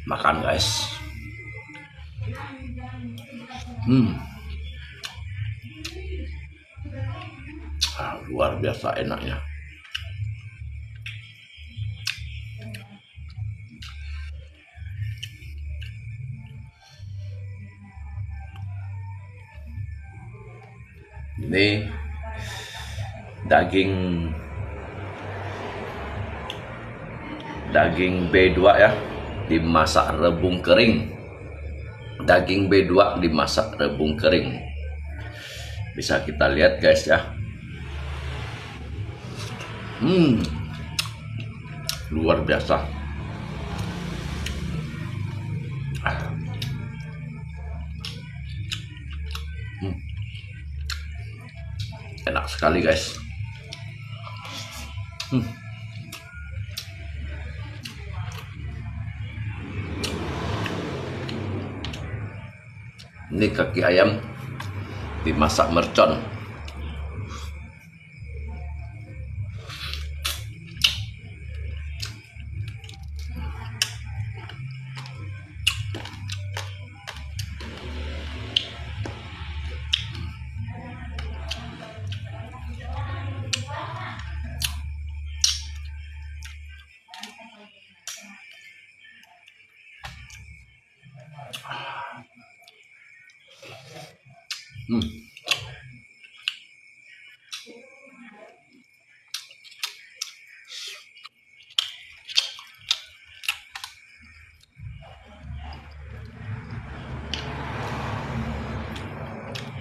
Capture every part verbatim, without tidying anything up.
Makan, guys. Hmm. Ah, luar biasa enaknya. Ini daging, daging B dua ya, dimasak rebung kering. Daging B dua dimasak rebung kering. Bisa kita lihat, guys, ya. Hmm. Luar biasa. Hmm. Enak sekali, guys. Hmm. Ini kaki ayam dimasak mercon. Hmm.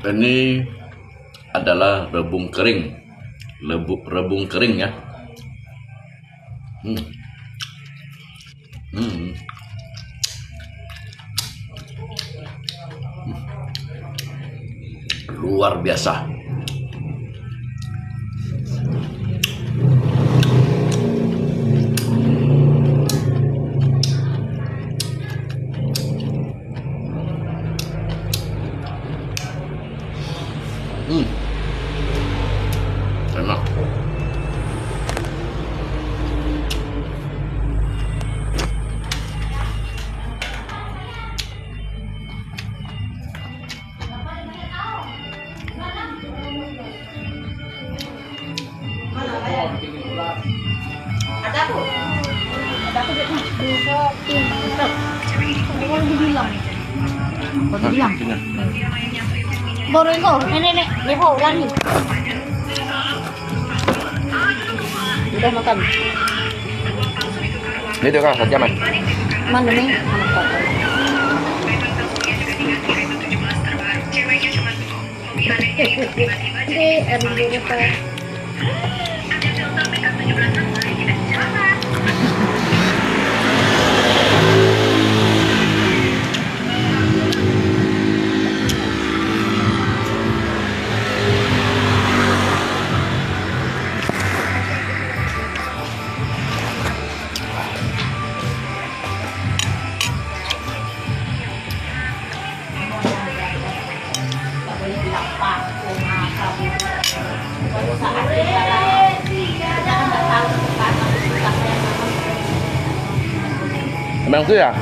Ini adalah rebung kering. Lebu-, rebung kering, ya. Hmm. Hmm. Luar biasa. Hmm. Enak. Boreng ko, nenek, nenek, lepo, lari. Udah makan. Ini dia, Kak, satu jam, kan? Mana ni? Ini, em, lupa. Emang tu ya?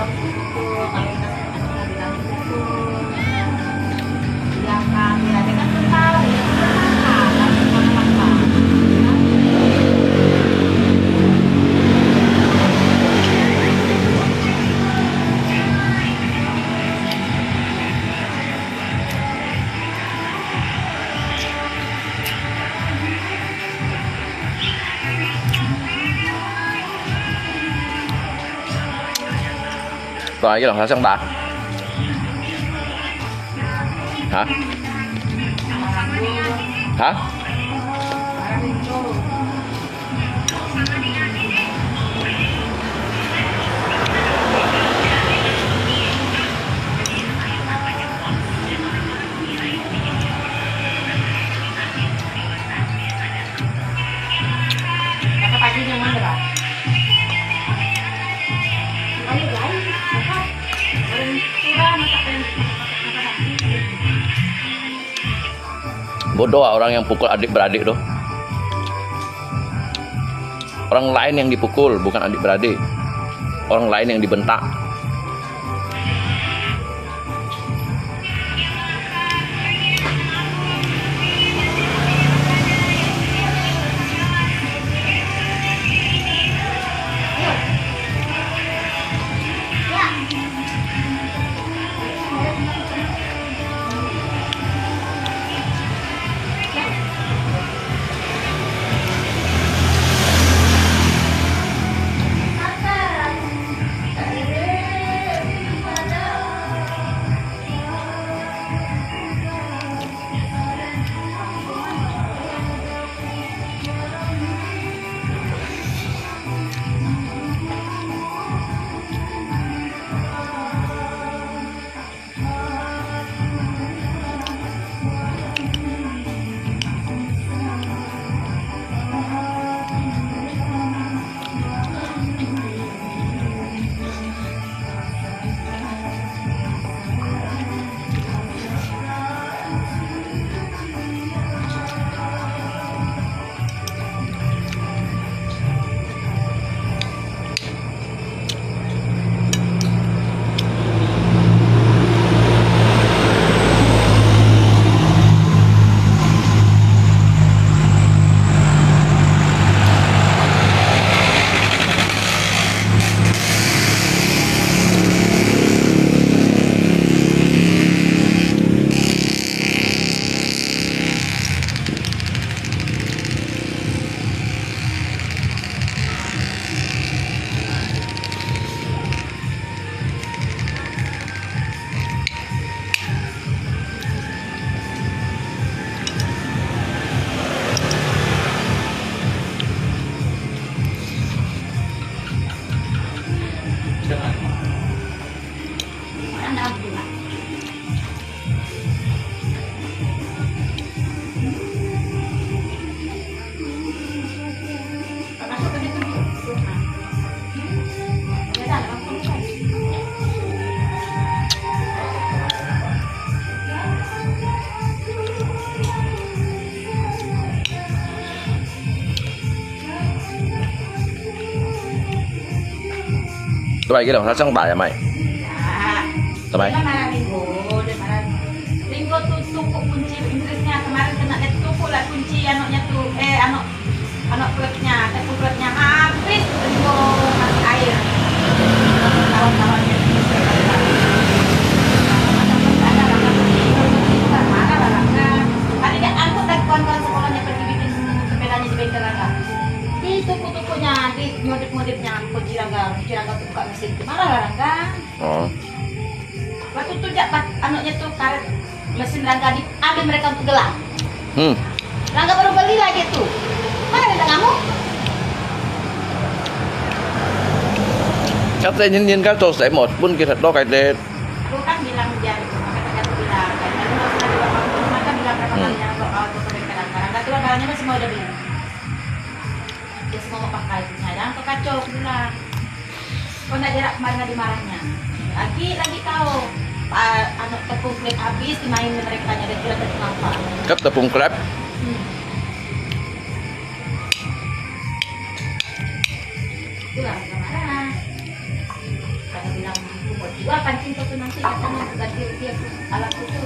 Tuh, ayo lah, langsung dah. Hah? Hah? Bodoh ah orang yang pukul adik-beradik tu. Orang lain yang dipukul, bukan adik-beradik. Orang lain yang dibentak. Baik, kita orang datang dah ya, mai. Sampai. Dia marah Linggo, dia marah. Linggo tu tuku kunci Inggrisnya, kemarin kena dia tuku lah kunci anaknya tu, eh, anak, anak perutnya, tepung perutnya habis Linggo masuk air. Kawan-kawannya itu. Macam tak ada lah, marah lah, kan. Tadi dia angkut lagi kawan-kawan sekolahnya pergi bikin sepedanya di bengkel lah, kan. Di tuku-tukunya, di modif-modifnya, kunci langgar, kunci langgar tu buka mesin. Marah lah, kan. Oh. Waktu tu jak pat, anaknya tu karet mesin Rangga diambil mereka untuk gelang. Hmm. Rangga baru beli lagi tu. Mana ada kamu? Kata nyen nyen ka to sai mo pun kita to kai te. Aku kan bilang dia itu, maka tadi aku bilang, kan, kalau harus ada bapak rumah kan bilang berapa kali yang bawa ke mereka Rangga. Rangga tu barangnya masih mau dia beli. Dia semua mau pakai punya, jangan kau kacau, aku bilang. Kau nak jerak kemarin lagi marahnya. Lagi, lagi kau. Ah, anu, tepung krep habis, dimain mereka nya, dia kira tepung apa? Kap tepung krep? Hmm. Itulah, marah. Kata bilang, aku mau jual pancing kau tu nanti, katanya aku ganti rupiah tu, alat tu tu.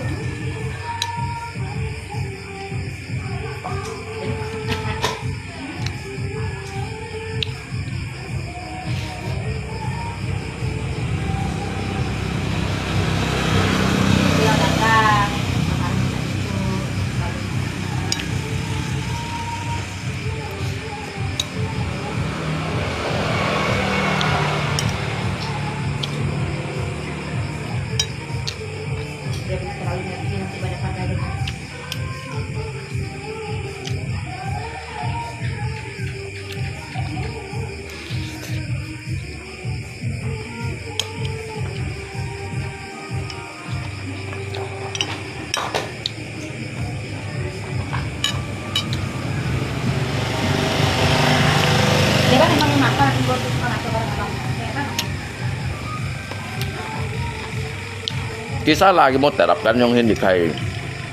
Kisah lagi mau terapkan yang ini kai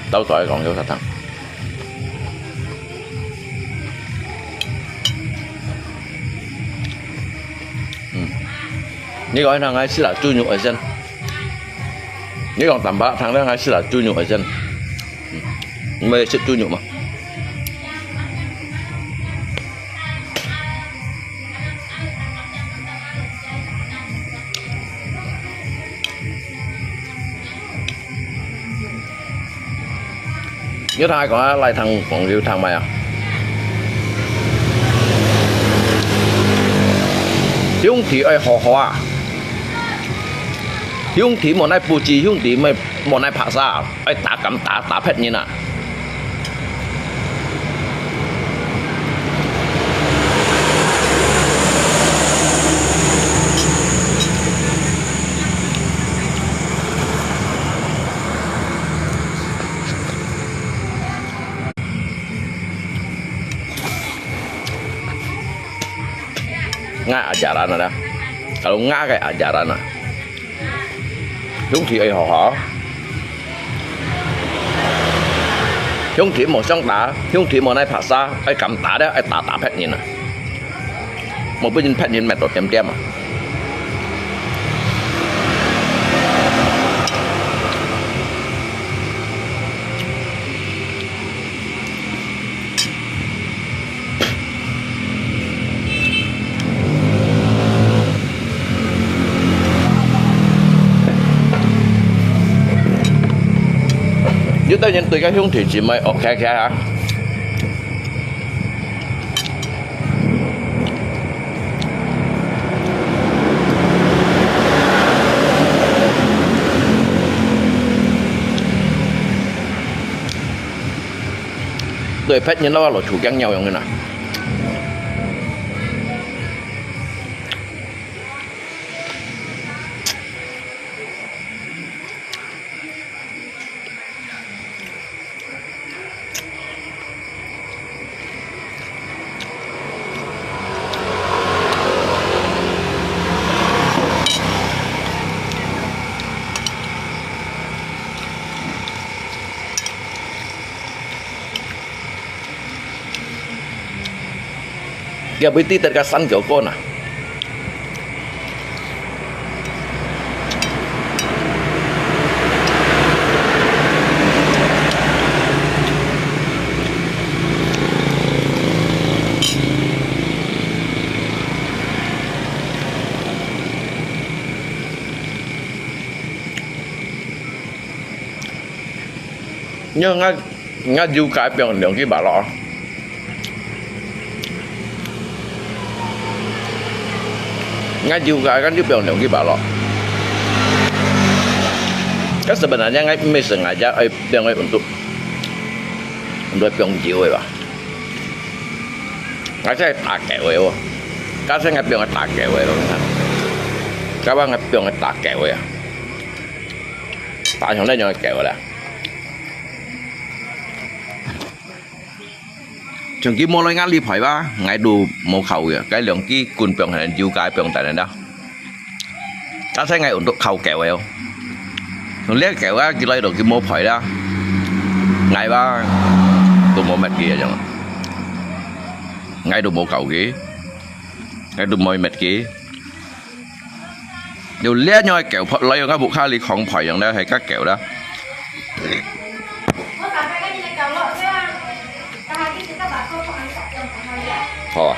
tahu tahu kong yo satang. Hmm. Ni kong nang ai sila tunjuk ai sen. Ni kong tambah tang nang ai sila tunjuk ai sen. Hmm. Ni mau sit tunjuk mah.你聽𠊎講啊，來聽講，你有聽無啊？兄弟愛好好啊！兄弟莫奈不知，兄弟莫，莫奈拍殺，愛打敢打，打別人啊！ Ngak ajaran ada. Kalau ngak ke ajaran ah.兄弟愛好好。兄弟莫相打，兄弟莫奈拍殺，愛敢打的，愛打打別人啊。莫分人別人滅到點點啊。 有兜人對个兄弟姊妹OK OK啊。 對，別人摎𠊎老鼠驚鳥樣个啦。 Dia beti terkesan ke okon ah. 你看，𠊎，𠊎油加放兩支白落。𠊎油加，𠊎就放兩支白落。該sebenarnya𠊎毋係食𠊎只愛放个untuk，untuk放油个吧。𠊎係打攪个哦。假使𠊎放个打攪个咯，你看。假使𠊎放个打攪个啊。打成恁樣个攪啦。 像佢無來𠊎這排吧，𠊎都無烤个，該兩支棍放下來，油加放等等啦。假使𠊎用到烤攪个哦，用這攪啊，佢來到佢無排啦，𠊎吧都無搣佢啊，樣，𠊎都無搞佢，𠊎都無搣佢。 有這樣个攪法來，𠊎屋下裡狂排樣咧，係較攪啦。好啊。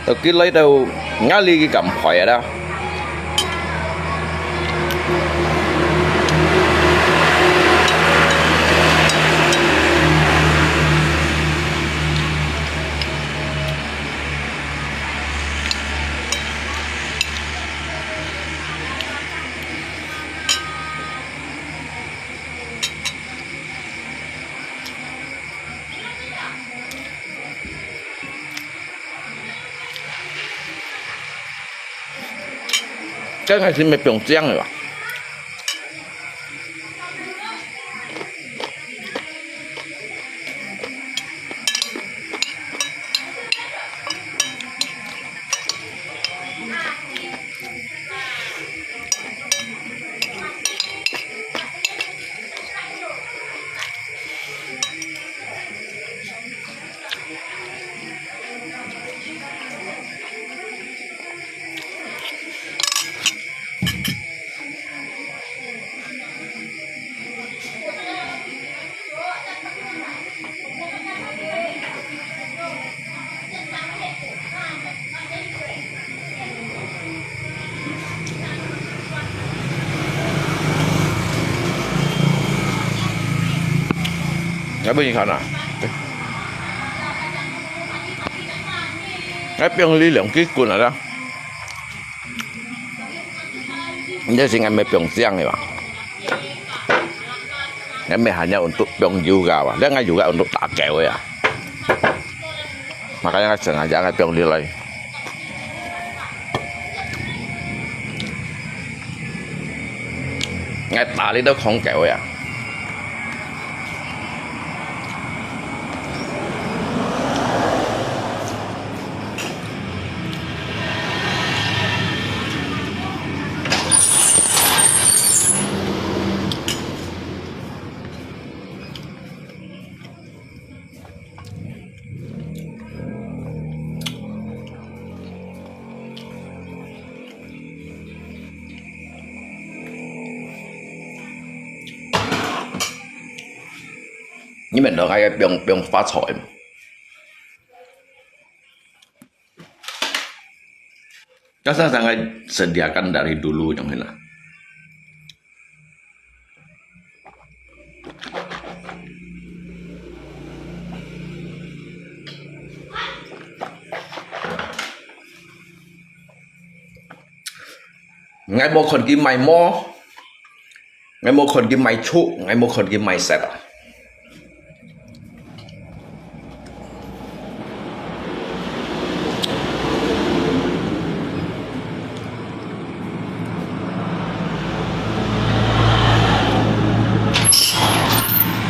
到佢來到𠊎這个敢排啊啦。 這還係毋係放醬个吧？ 來分你看啊。來，放這兩支棍來啦。 這係𠊎毋係放醬个吧？𠊎毋係還愛用到放油加吧？這𠊎油加用到打攪个啊。Makanya𠊎成日也愛放入來。𠊎打這兜狂攪个啊。 你們都還愛放，放發菜嘛？Kasar sangat sediakan dari dulu yang lah. Ngai 無看佢賣無，ngai 無看佢賣出，ngai 無看佢賣食啊。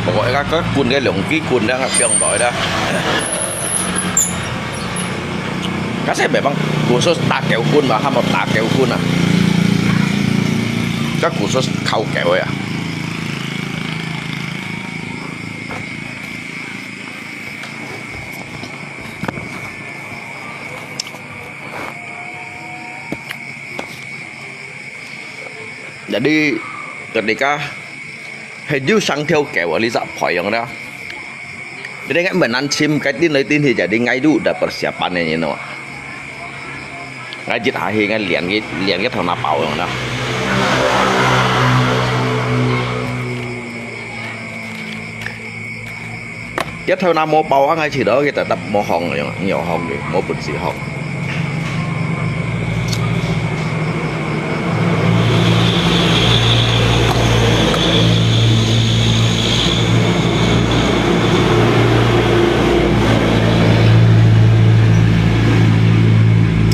不過，該個滾个兩支滾个，放落去啦。 該係毋係講khusus打攪滾嘛，喊做打攪滾啊。該khusus烤攪个啊。Jadi, ketika 係有成條溝啊，你就培養啦。Jadi ngai menanam，該定來定去，jadi ngai都ada persiapan-nya，你知無？Ngai一下去，ngai連佢，連佢頭那包樣啦。一頭那無包啊，𠊎試到佢特特無行樣，有行个，無本事行。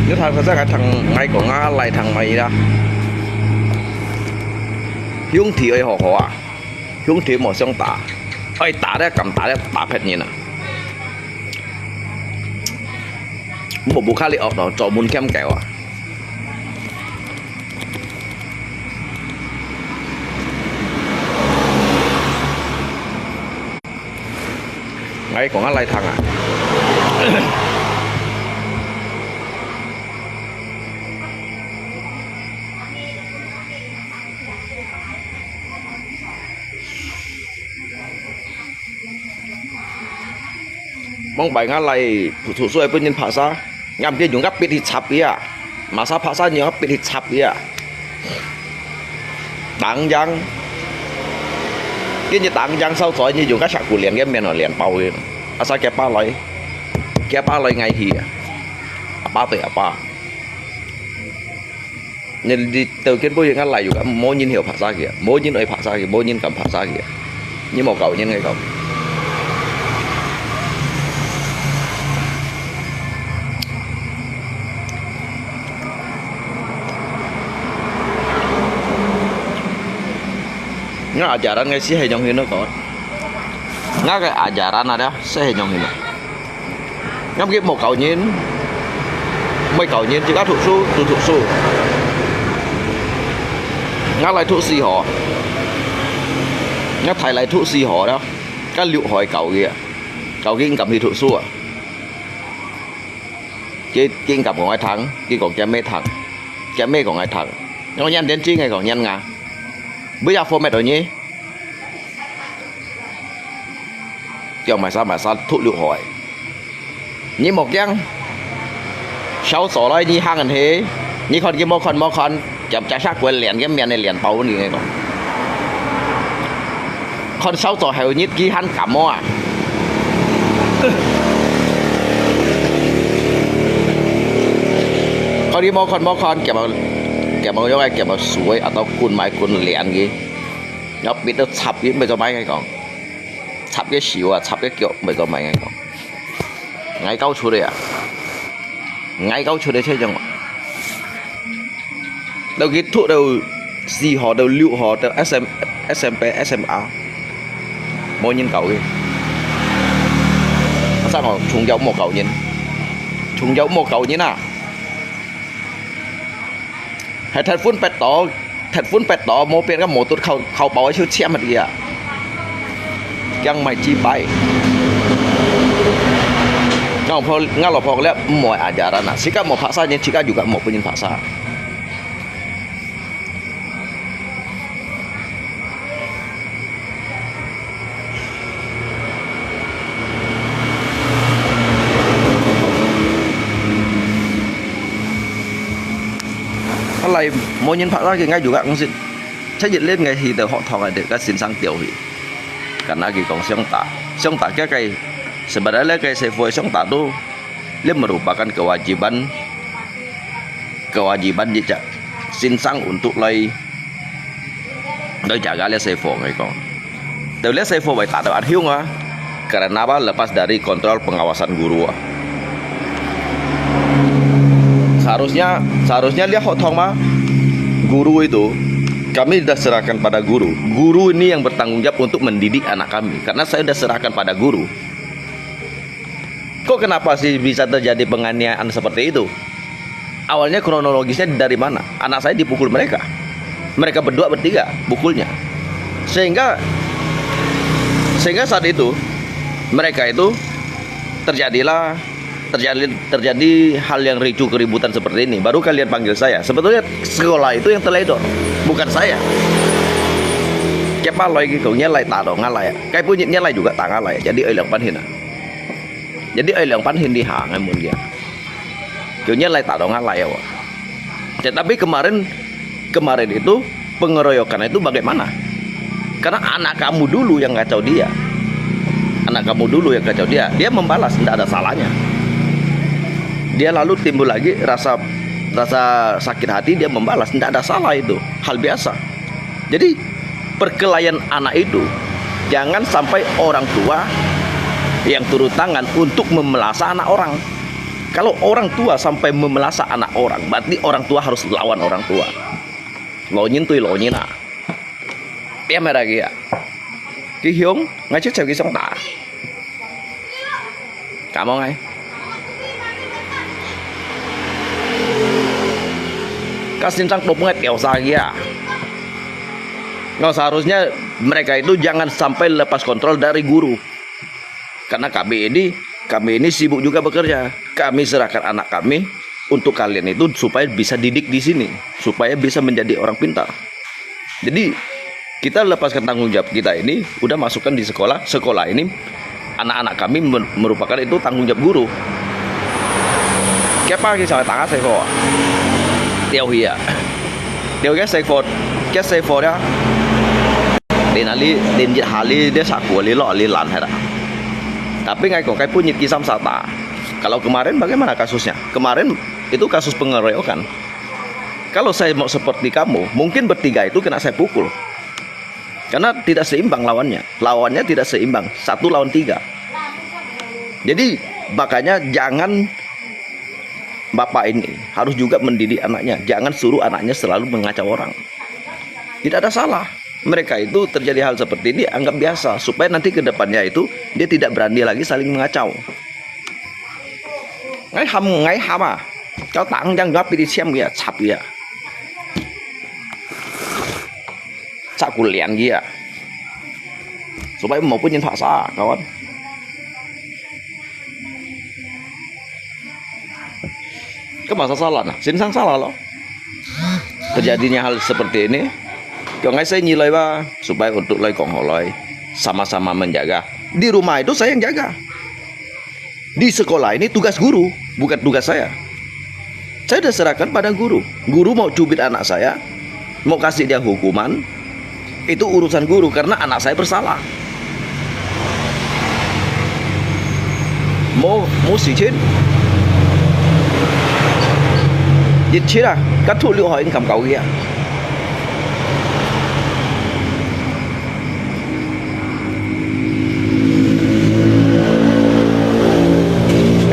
你聽，頭先𠊎聽，𠊎講啊，來聽咪啦。兄弟愛好好啊，兄弟莫相打，愛打咧，敢打咧，打別人啊！莫無卡哩惡咯，做門欠狗啊！ 𠊎講啊，來聽啊。Mong bai ngah lai, thuk-thuk suai pun nyin paksa. Ngam ke nyung ngah pit hi chap ya. Masa paksa nyung ngah pit hi chap ya. Tang yang. Ke nyi tang yang sau zoi nyi nyung ngah syak ku lian ke mian lian pau ke. Asa ke pa loi. Ke pa loi ngai hi ya. Apa toi apa. Nyi li tau kiên bố ngah lai yuk, mô nyin hiu paksa kia, mô nyin oi paksa kia, mô nyin kam paksa kia. Nyi mô kau nyin ngai kau. Ngah ajaran ngai si hai nyong hin no kot. Ngah ke ajaran ada si hai nyong hin no. Ngam kit mô kau nyin, mô kau nyin, chỉ có thuk su, tu thuk su. Ngah lai thuk si hò. Ngah thai lai thuk si hò đó. Ka liu hoi kau kia. Kau kia ngam hi thuk su à. Kia, kia ngam kong ai thang, kia kong kia mê thang. Kia mê kong ai thang. Ngah nhan đến chi ngai kong nhan ngah. Bây giờ format rồi nhỉ? Kiang mai sa mai sa thuk liu hoi. Nyi mô kiang. Sau zô lai nyi hang an he. Nyi khon ki mô khon mô khon. Kiam cha sha kuan lian kiam mian ne lian pau ni ngai kong. Khon sau zô heo nyit ki han kam mô à. Khon ki mô khon mô khon kiam kiam yong ai kiam suai atau kun mai kun lian ki. Ngah pit to chap ki mai zô mai ngai kong. Chap ke siu à, chap ke kiok, mai zô mai ngai kong. Ngai kau chut de à. Ngai kau chut de che jong. Tau ki thuk tau si hò, tau liu hò, tau S M, S M P, S M A. Mô nyin kau ki. Asa ngò, chung yau mô kau nyin. Chung yau mô kau nyin à. Hai thai phun pet to, thai phun pet to, mô pet ka mô tut khâu, khâu pau chiu chiam hạt ia. Kiang mai chi pai. Ngau pho, ngau lo pho le, mô ajaran na. Sika mô paksa nyin, sika juga mô punyin paksa. Alai, mô nyin paksa ki ngai juga ngsit. Chajit len ngai hi teu hok thong ai de ka sin sang tiau hi. Karena ki kong siang ta. Siang ta kia kai, sebenarnya kai sefoi siang ta tu. Len merupakan kewajiban, kewajiban jejak sin sang untuk lai, lai jaga le sefoi ngai kong. Teu le sefoi bai ta teu an hiung a. Karena apa? Lepas dari kontrol pengawasan guru a. Seharusnya, seharusnya lihat hok thong ma, guru itu, kami sudah serahkan pada guru. Guru ini yang bertanggung jawab untuk mendidik anak kami. Karena saya sudah serahkan pada guru. Kok kenapa sih bisa terjadi penganiayaan seperti itu? Awalnya kronologisnya dari mana? Anak saya dipukul mereka. Mereka berdua bertiga pukulnya. Sehingga, sehingga saat itu mereka itu terjadilah, terjadi, terjadi hal yang ricu keributan seperti ini. Baru kalian panggil saya. Sebetulnya sekolah itu yang teledor, bukan saya. Kepala lagi kau nyelai tak dong ngalai. Kai pun nyelai juga tak ngalai. Jadi oi lang pan hin a. Jadi oi lang pan hin di ha ngai mun kia. Kau nyelai tak dong ngalai awak. Tetapi kemarin, kemarin itu pengeroyokan itu bagaimana? Karena anak kamu dulu yang kacau dia. Kamu dulu yang kacau dia, dia membalas, tidak ada salahnya. Dia lalu timbul lagi rasa rasa sakit hati, dia membalas, tidak ada salah, itu hal biasa. Jadi, perkelahian anak itu jangan sampai orang tua yang turun tangan untuk memelasa anak orang. Kalau orang tua sampai memelasa anak orang, berarti orang tua harus lawan orang tua. Lo nyin tui lo nyin ah. Tiêm lagi ah. Ki hiong, ngai cek cek ki song ta. Kamu ngai. Ka sintang topung ai tiau sa kia. Nah, seharusnya mereka itu jangan sampai lepas kontrol dari guru. Karena kami ini, kami ini sibuk juga bekerja. Kami serahkan anak kami untuk kalian itu supaya bisa didik di sini, supaya bisa menjadi orang pintar. Jadi, kita lepaskan tanggung jawab kita ini, udah masukkan di sekolah. Sekolah ini, anak-anak kami men-, merupakan itu tanggung jawab guru. Kiapa ki sa tanga seko? Tiau hia. Tiau ke seko, ke seko ya. Din ali, din jit hali, dia saku ali lo ali lan hera. Tapi ngai kong kai punyit kisam sata. Kalau kemarin bagaimana kasusnya? Kemarin itu kasus pengeroyokan. Kalau saya mau seperti kamu, mungkin bertiga itu kena saya pukul. Karena tidak seimbang lawannya. Lawannya tidak seimbang, satu lawan tiga. Jadi, makanya jangan bapak ini harus juga mendidik anaknya. Jangan suruh anaknya selalu mengacau orang. Tidak ada salah. Mereka itu terjadi hal seperti ini, anggap biasa. Supaya nanti ke depannya itu, dia tidak berani lagi saling mengacau. Ngai ham, ngai ham ah. Kau tang jang jua pili siam ya, cap ya. Cap kulian ya. Supaya mau punya paksa, kawan. Ke masa salah nah, sinsang salah lo. Terjadinya hal seperti ini, kau ngai saya nilai ba, supaya untuk lai kong holoi, sama-sama menjaga. Di rumah itu saya yang jaga. Di sekolah ini tugas guru, bukan tugas saya. Saya sudah serahkan pada guru. Guru mau cubit anak saya, mau kasih dia hukuman, itu urusan guru karena anak saya bersalah. Mo, mo si chin. Yit chin ah, kat thu liu hoi kam kau ya.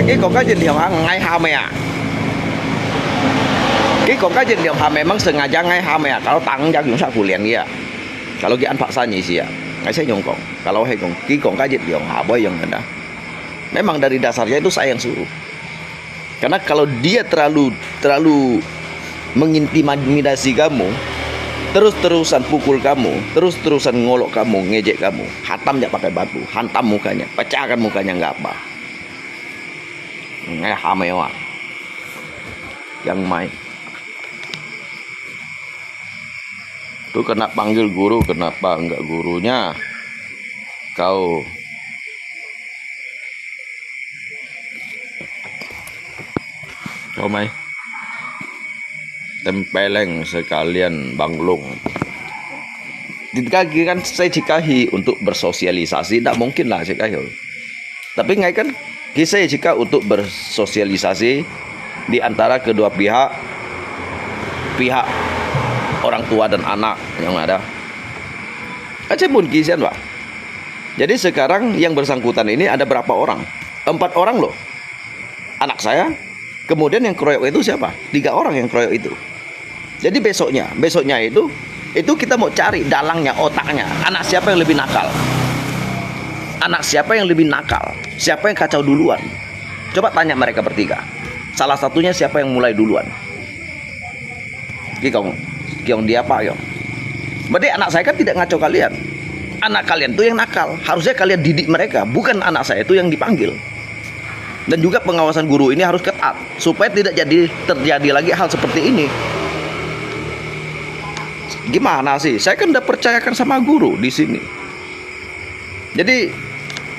Ki kong ka jit liu ha ngai ha me ah. Ki kong ka jit liu ha memang sengaja ngai ha me ah. Kalau tang jang yung sa kulian ya. Kalau ki an paksa ni siya, ngai saya nyong kong. Kalau hai kong, ki kong ka jit liu ha boy yung nanda. Memang dari dasarnya itu saya yang suruh. Karena kalau dia terlalu terlalu mengintimidasi kamu, terus-terusan pukul kamu, terus-terusan ngolok kamu, ngejek kamu, hatam ya pakai batu, hantam mukanya, pecahkan mukanya nggak apa. Ngai ha me ah. Yang mai. Tu kena panggil guru, kenapa enggak gurunya? Kau. Kau mai. Tempeleng sekalian banglung. Kita kan saya dikahi untuk bersosialisasi, tidak mungkin lah saya kahi. Tapi ngai kan, kisah jika untuk bersosialisasi di antara kedua pihak, pihak orang tua dan anak yang ada. Aja pun kisian, Pak. Jadi sekarang yang bersangkutan ini ada berapa orang? Empat orang loh. Anak saya, kemudian yang keroyok itu siapa? Tiga orang yang keroyok itu. Jadi besoknya, besoknya itu, itu kita mau cari dalangnya, otaknya. Anak siapa yang lebih nakal? Anak siapa yang lebih nakal? Siapa yang kacau duluan? Coba tanya mereka bertiga. Salah satunya siapa yang mulai duluan? Ki kong, ki kong dia apa yo? Berarti anak saya kan tidak ngacau kalian. Anak kalian tuh yang nakal. Harusnya kalian didik mereka, bukan anak saya itu yang dipanggil. Dan juga pengawasan guru ini harus ketat supaya tidak jadi terjadi lagi hal seperti ini. Gimana sih? Saya kan udah percayakan sama guru di sini. Jadi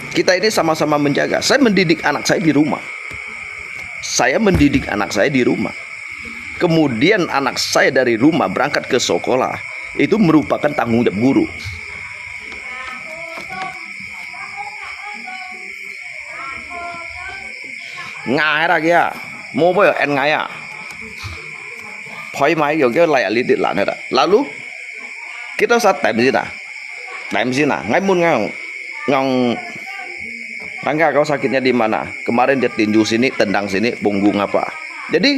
kita ini sama-sama menjaga. Saya mendidik anak saya di rumah. Saya mendidik anak saya di rumah. Kemudian anak saya dari rumah berangkat ke sekolah. Itu merupakan tanggung jawab guru. Nga hera kia, mo boy en ngai a. Poi mai yo ke lai ali dit lan hera. Lalu kita sa time sih dah. Time sih nah. Ngai mun ngai ngong, ngong, tangga kau sakitnya di mana? Kemarin dia tinju sini, tendang sini, punggung apa. Jadi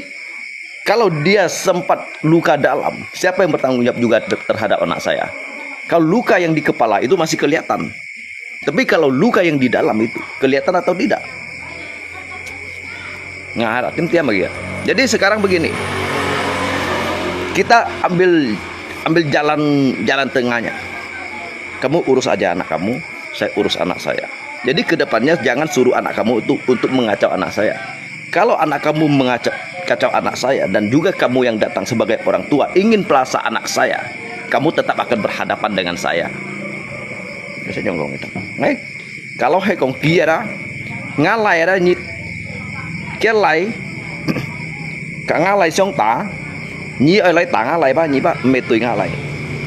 kalau dia sempat luka dalam, siapa yang bertanggung jawab juga ter- terhadap anak saya? Kalau luka yang di kepala itu masih kelihatan. Tapi kalau luka yang di dalam itu kelihatan atau tidak? Ngarah, kan tiap lagi ya. Jadi sekarang begini, kita ambil ambil jalan jalan tengahnya. Kamu urus aja anak kamu, saya urus anak saya. Jadi kedepannya jangan suruh anak kamu itu untuk mengacau anak saya. Kalau anak kamu mengacau kacau anak saya dan juga kamu yang datang sebagai orang tua ingin pelasa anak saya, kamu tetap akan berhadapan dengan saya. Biasa nyonggong itu. Ngai, kalau hai kong kia dah, ngalai dah nyit, kia lai, ka ngalai siang ta, nyi ai lai ta ngalai ba, nyi ba, me tui ngalai,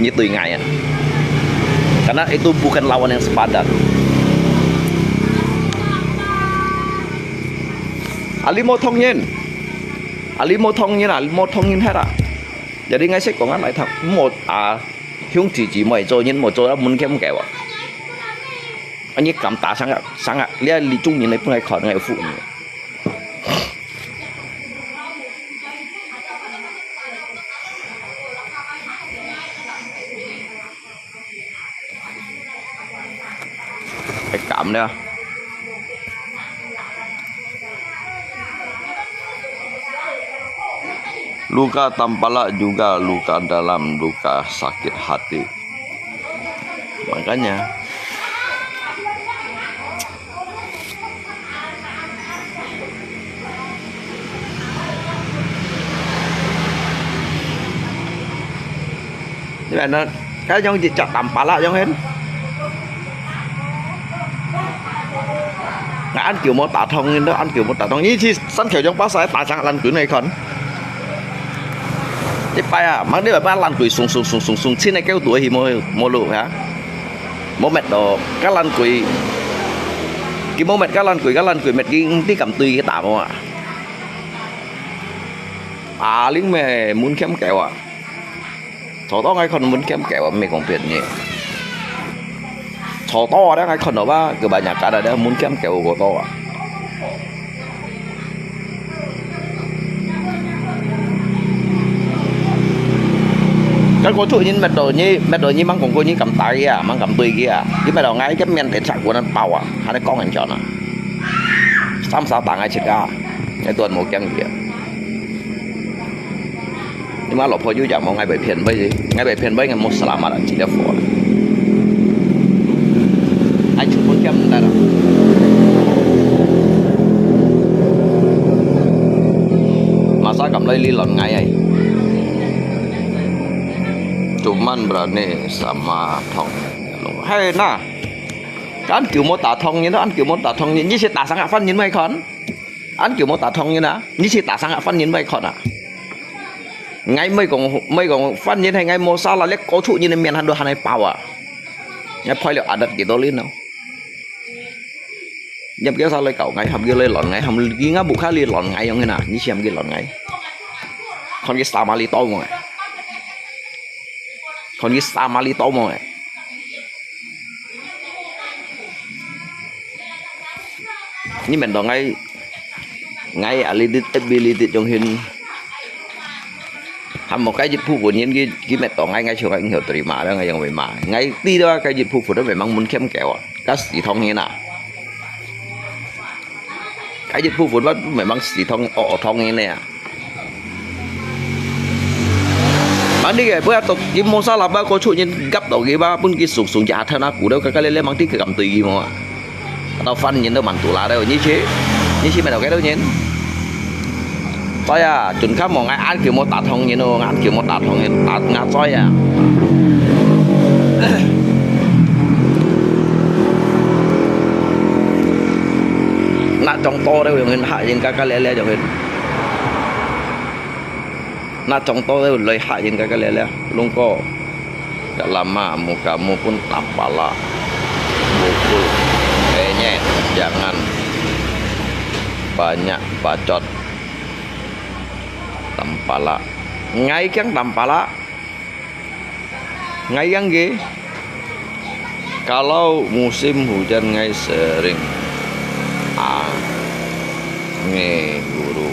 nyi tui ngai ya. Karena itu bukan lawan yang sepadan. Ali mo thong yin, ali mo thong yin, ali mo thong yin hera. Jadi ngai sek kong ngalai thang mo a, hiong ti ti mo ai cho yin mo cho ra mun kem keu a. Ani kam ta sang a, sang a, lia li chung yin lai pun ai khon ngai fu ni. Ai kam lia. Luka tampala juga luka dalam, luka sakit hati. Makanya. Ini mana? Kan yang jejak tampala yang hen. Ngai an kiu mo ta thong yin, an kiu mo ta thong yin. Chi san kiu jong pa sai ta chang lan kui nai khon. Chi pai a, mang di ba lan kui sung sung sung sung sung, chin nai keu tu hi mo mo lu ha. Mo met do, ka lan kui. Ki mo met ka lan kui, ka lan kui met ki ti kam tui ki ta mo a. A ling me mun kem keu a. Cho to ngai khon mun kem keu a, me kong pian ni. Cho to da ngai khon ba, ke ba nya ka da mun kem keu ko to a. Kan ko chu yin met do ni, met do ni mang kong ko ni kam tai a, mang kam tui ki a. Ki met do ngai ke mien te chak ko nan pao a, ha ne kong en chon a. Sam sa ta ngai chit a. Ngai tuan mo kiang ki a. Ni ma lo pho yu ya mo ngai bai phian bai, ngai bai phian bai ngai mo selamat a, chi le fo. Ai chu pun kiam ta da. Masa kam lai li lon ngai ai. Cuman berani sama thong. Hai na. Kan kiu mo ta thong yin, an kiu mo ta thong yin. Ni si ta sang a fan yin mai khon. An kiu mo ta thong yin a. Ni si ta sang a fan yin mai khon a. Ngai mai kong mai kong fan yin hai ngai mo sa la le ko chu yin mien han do han ai pao a. Ngai phoi le adat ki do li no. Nyam kia sa lai kau ngai ham kia lai lon ngai ham ki nga bu kha li lon ngai yong na, ni siam ki lon ngai. Khon ki sa ma li to mo. Khon ki sa ma li to mo. Ni men do ngai, ngai a li dit, ability yong hin. Ham mo kai jit phu phu nyin ki, ki met do ngai ngai chua ngai ngiau terima da ngai yong wei ma. Ngai ti do kai jit phu phu do memang mun kem keu a. Ka si thong hin a. Kai jit phu phu ba memang si thong, o thong hin ne a. Mang di ke, bua tok ki mo sa la ba ko chu nyin gap do ki ba, pun ki suk suk ja tha na ku do ka ka le le mang ti ke kam tui ki mo a. Tao fan nyin do man tu la do, ni chi, ni chi me do ke do nyin. Toi a, chun kha mo ngai an kiu mo ta thong nyin o, an kiu mo ta thong nyin, ta nga toi a. Na chong to do yong hin ha yin ka ka le le yong hin. Na chong to le loi ha yin ka ka le le, lung ko. Ka lama muka mu pun tampala. Bukul. Penyet. Jangan. Banyak bacot. Tampalak. Ngai kiang tampalak. Ngai kiang ke. Kalau musim hujan ngai sering angin guru.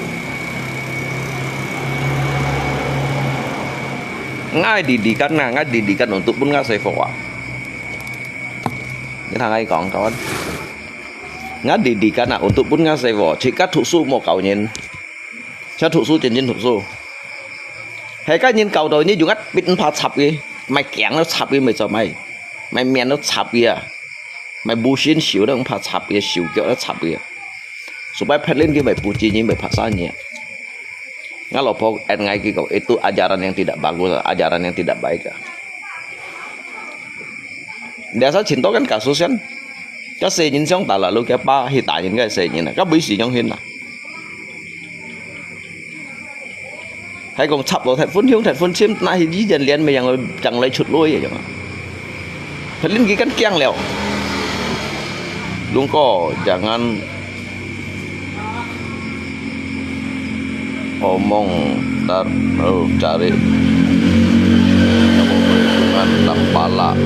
Ngai didikan na, ngai didikan untuk pun ngai sefok ah. Ni thang ngai kong kawan. Ngai didikan na untuk pun ngai sefok. Chỉ có讀書無教人. 像讀書，真正讀書。係个人教導你，用一筆毋怕插佢，買鏡都插佢，買做買，買面都插佢啊，買布線手都毋怕插佢，手腳都插佢啊。Supaya phetlin佢買布紙，你買拍衫呢。Ngah老婆愛𠊎佢講，itu ajaran yang tidak bagus, ajaran yang tidak baik啊。Biasa cinta kan kasusnya, 个細人相打啦，老佢爸去打人个細人啊，个尾時樣去啦。 還講插到忒分香、忒分籤，那係以前練咩樣，正來出來个樣啊。佢拎佢跟驚了。Lungko, jangan omong tar, oh, cari. Kamu perhitungan tampalak.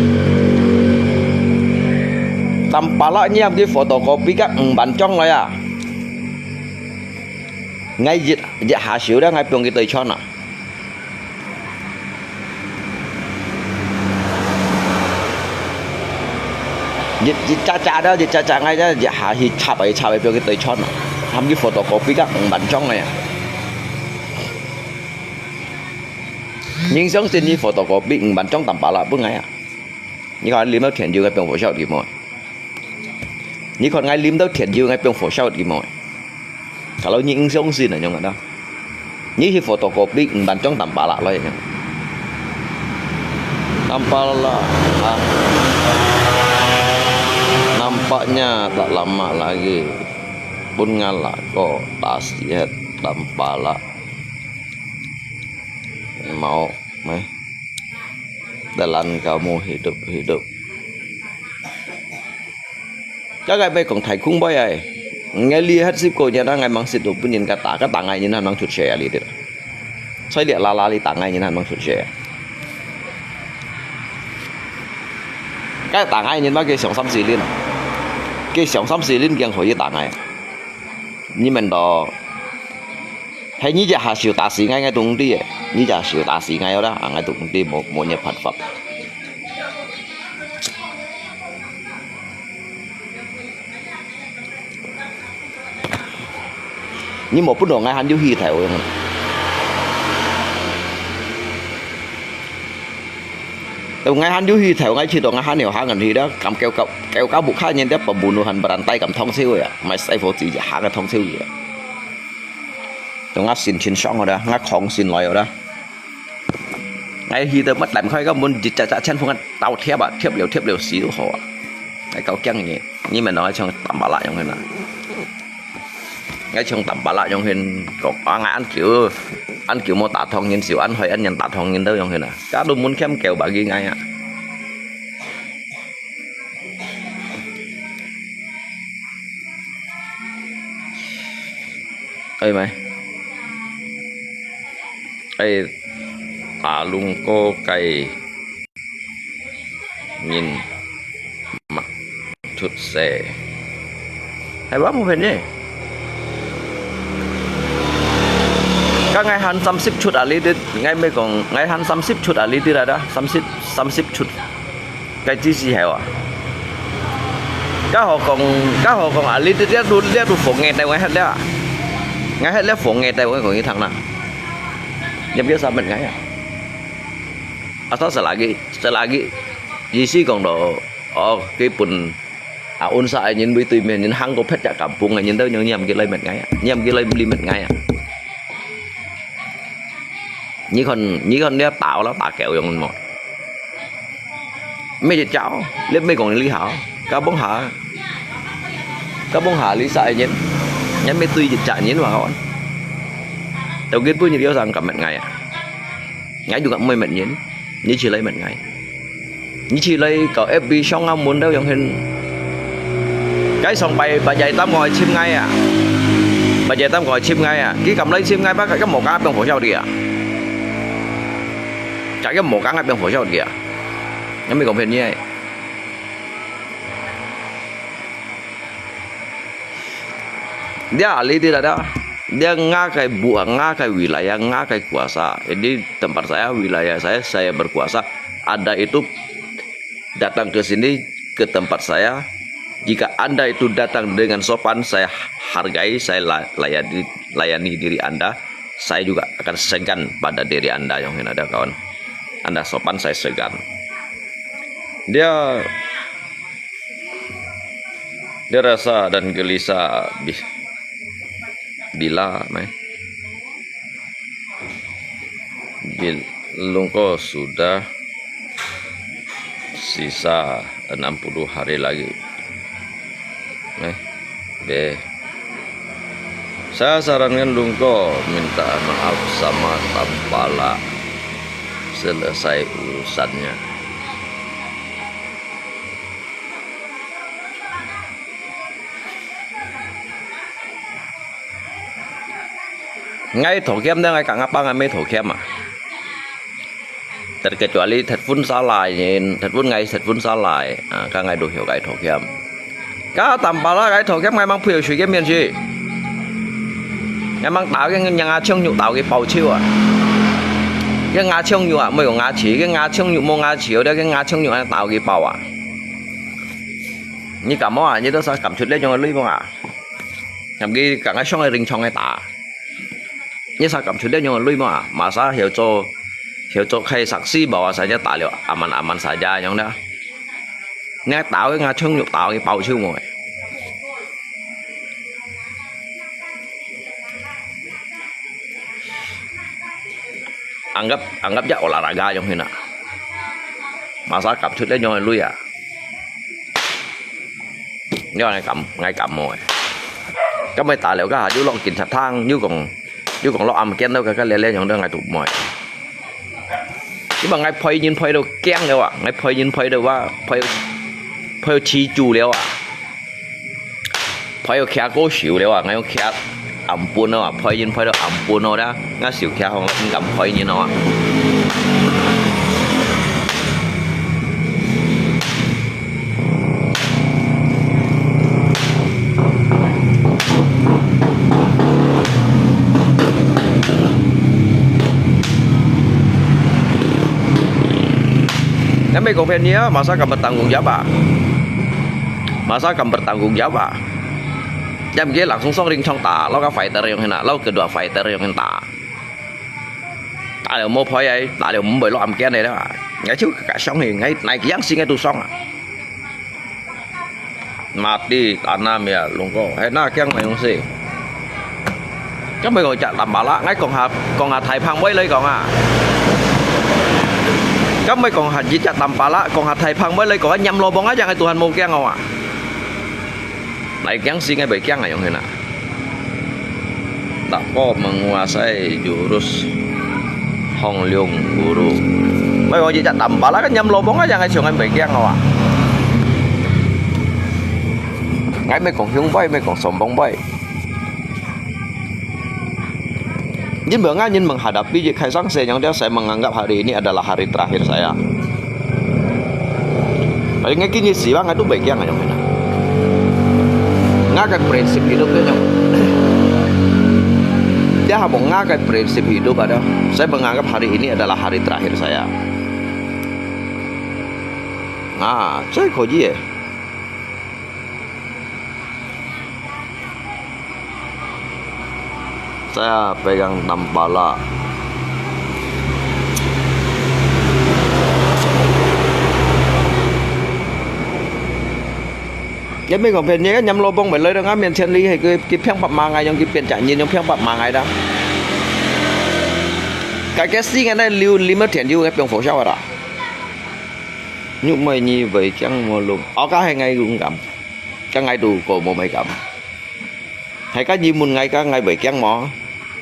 Tampalak nyiam di fotokopi kak, mm, bancong lah ya. Ngai yit, yit hà siu đó, ngai piong cái tơi chon à. Yit, yit cha cha đó, yit cha cha ngai đó, yit hà hi chap ai chap ai piong cái tơi chon à. Hàm cái photocopy các ông bản trong này à. Nhưng sống tin như photocopy ông bản trong tầm bả là bưng ngai à. Như coi lim nó thiện dư cái piong phổ sao đi môi. Ni khon ngai lim tau thiet yu ngai piong fo shao ti mo. Kalau ni ing siong sin na nyong ada. Ni hi photocopy ng ban chong tampala lo nyong. Tampala. Ah. Nampaknya tak lama lagi. Pun ngala ko tasihat tampala. Mau, meh. Telan kamu hidup-hidup. Chắc ai bai kong thai khung bai ai. Ngai li hết sip ko nya na ngai mang sit tu pun yin ka ta, ka ta ngai yin han mang chut che li dit. Sai li la la li ta ngai yin han mang chut che. Ka ta ngai yin ma ke siong sam si lin. Ke siong sam si lin kiang khoi ta ngai. Ni men do. Hai ni ja ha siu ta si ngai ngai tung ti. Ni ja siu ta si ngai da, ngai tung ti mo mo nya phat fap. Ni mo pun dong ngai han yu hi thai oi. Tau ngai han yu hi thai ngai chi dong ngai han yo ha ngan hi da kam kêu kêu kêu ka bu kha nyen da pa bu nu han baran tai kam thong siu ya. Mai sai fo chi ha ka thong siu ya. Tau ngai sin chin song da, ngai khong sin loi da. Ngai hi tơ mất làm khói có muốn dịch chặt chặt chân phong tàu thiếp à, thiếp liều thiếp liều xíu hổ à. Ngai kau kiăng nhỉ, ni mà nói trong tầm bả lại trong này nè. Ngai trong tầm bả lại trong hình có quá ngai ăn kiểu, ăn kiểu mua tả thông nhìn xíu ăn hơi ăn nhận tả thông nhìn đâu trong hình à. Cá đu muốn khiêm kiểu bà ghi ngai à. Ơi mày. Ê, ta lung có cái nhìn mặt thụt xe. Hay bác một hình đi. Các ngài hẳn xăm xếp chút à lý tít, ngài mới còn, ngài hẳn xăm xếp chút à lý tít là đó, xăm xếp, xăm xếp chút. Cái chi si hẻo à. Các họ còn, các họ còn à lý tít, lihat tu, lihat tu phổ nghe tay ngài hết đó. Ngài hết lihat phổ nghe tay ngài còn như thằng nào. Nhập biết sao mình ngài à. Asal selagi, selagi, Yesus kong do, oh, cái pun, à, ôn sa ai nhìn với tùy miền nhìn hăng có phết chả cảm phung ai nhìn đâu nhưng nhầm cái lấy mệt ngay à, nhầm cái lấy li mệt ngay à. Nhí con, nhí con đĩa táo là táo kéo yung mò. Mấy cái cháu, lihat mấy con lý hảo, cá bông hả, cá bông hả lý sa ai nhìn, nhắm mấy tùy chả nhìn mà con. Tao kết với như điều rằng cảm mệt ngay à. Ngai du ngap mui met nyin, ni chi lai met ngai. Ni chi lai kau F B song ngau mun dau yong hin. Kai song pai ba jai tam ngoi chim ngai à. Aja tam kau chim ngai ah, ki kam lai chim ngai ba ka mo ka piang fo xiao di ah. Cha ki mo ka ngai piang fo xiao di ah. Ngai mi kong phen ni ai. Dia ali di ada. Dia ngakai buah, ngakai wilayah, ngakai kuasa. Jadi tempat saya, wilayah saya, saya berkuasa. Ada itu datang ke sini, ke tempat saya. Jika Anda itu datang dengan sopan, saya hargai, saya la- layani, layani diri Anda. Saya juga akan segan pada diri Anda yang ada kawan. Anda sopan, saya segan. Dia dia rasa dan gelisah bi- bila mai. Bil- Lungko sudah sisa enam puluh hari lagi. Eh, be. Saya sarankan Lungko minta maaf sama Tampala. Selesai urusannya. Ngai thổ khiêm đó, ngai cả ngã băng ngai mới thổ khiêm à. Terkecuali thịt phun salai, thịt phun ngai, thịt phun salai. À, ka ngai đủ hiểu ngai thổ khiêm. Ka Tampala ngai thổ khiêm ngai mang phiêu suy cái miền chứ. Ngai mang tạo cái nhà ngã chông nhục tạo cái bao chiêu à. Cái ngã chông nhục à, mới có ngã chỉ, cái ngã chông nhục mua ngã chỉ, cái ngã chông nhục tạo cái bao à. Ni cảm mô à, ni đó sao cảm chút lẽ trong lui mô à. Nhằm cái cả ngai sông ngai ring trong ngai ta. Ni sao cảm chút lẽ trong lui mô à, mà sao hiểu cho, hiểu cho khai sắc si bảo à, sao ta liu aman aman sao ya trong đó. Ngai tạo cái ngã chông nhục tạo cái bao chiêu mô. Anggap, anggap ya olahraga yong hin a. Masa kap chut le yong lui a. Yong ngai kam, ngai kam mo. Ka mai ta liu ka ha, yu lok kin chat thang, yu kong, yu kong lok am ken lo ka ka le le yong do ngai tu mo. Yu ba ngai phoi yin phoi do kiang liu a, ngai phoi yin phoi do wa, phoi, phoi chi chu liu a. 朋友徛過手了啊，𠊎用徛暗晡咯啊，陪人陪到暗晡咯啦，𠊎手徛好，毋敢陪人咯啊。Nang may kong phen niya, masa ka bertanggung jawab ah. Masa ka bertanggung jawab ah. Yam ge langsung song ring chong ta, lo ka fighter yong hin ah, lo kedua fighter yong hin ta. Ta liu mo phoi ai, ta liu mo boi lo am kian ai da. Ngai chiu ka shong hi, ngai nai kiang si ngai tu song ah. Mati tanam ya lungko, he na kiang mai yong si. Ka mai kong chak tam ba la, ngai kong ha, kong ha thai phang boi lei kong ah. Ka mai kong ha ji chak tam ba la, kong ha thai phang boi lei kong, nyam lo bong a yang ai Tuhan mo kiang ah. Nai kiang si ngai bai kiang ai yong hin ah. Tak ko menguasai jurus Hong Leong Guru. Mai kong ji chak tam ba la, ka nyam lo bong a yang ai chiong ngai bai kiang ah. Ngai mai kong hiung bai, mai kong som bong bai. Yin bang ngai yin menghadapi ji khai sang se nyong dia saya menganggap hari ini adalah hari terakhir saya. Tapi ngai kini siwang ngai tu bai kiang ai yong hin ah. Ngai ka prinsip hidup dia nyong. Dia ha bong ngai ka prinsip hidup ada. Saya menganggap hari ini adalah hari terakhir saya. Nah, saya ko ji eh. Saya pegang tampala. Yam mai kong phen niya, nyam lo bong bai lei dong a, mian chen li he ke, ke phiang pap ma ngai yong ke pian cha nyin yong phiang pap ma ngai da. Ka ke si ngai nai liu, liu ma thian liu ngai piong fo xiao da. Nyuk mai nyi bai kiang mo lum. Au ka he ngai lung kam. Ka ngai tu ko mo mai kam. Hai ka nyi mun ngai ka ngai bai kiang mo.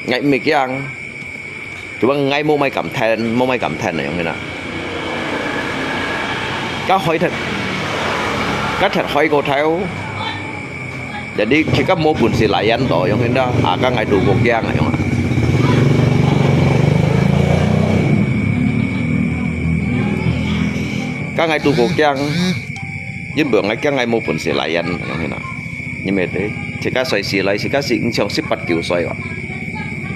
Ngai mai kiang. Tu bang ngai mo mai kam then, mo mai kam then na yong na. Ka hoi that. Ka that hoi ko thai. Jadi，自家無本事來演到，樣形啦，啊，該𠊎都過驚啊，樣啊。該𠊎都過驚，因為𠊎驚𠊎無本事來演，樣形啦。因為對，自家歲數來，自家係像十八九歲哇。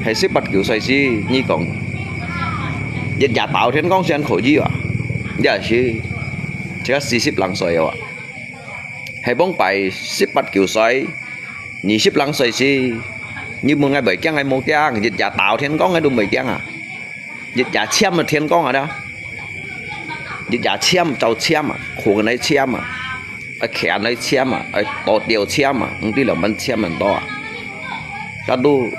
係十八九歲時，你講，日夜到天光先可以哇，也係，自家四十零歲哇。 係往擺十八九歲，二十零歲時，你問𠊎會驚，𠊎無驚，日夜到天光𠊎都毋會驚啊。日夜簽啊天光啊啦，日夜簽就簽啊，困來簽啊，愛徛來簽啊，愛倒吊簽啊，毋知兩爿簽恁多啊。 該都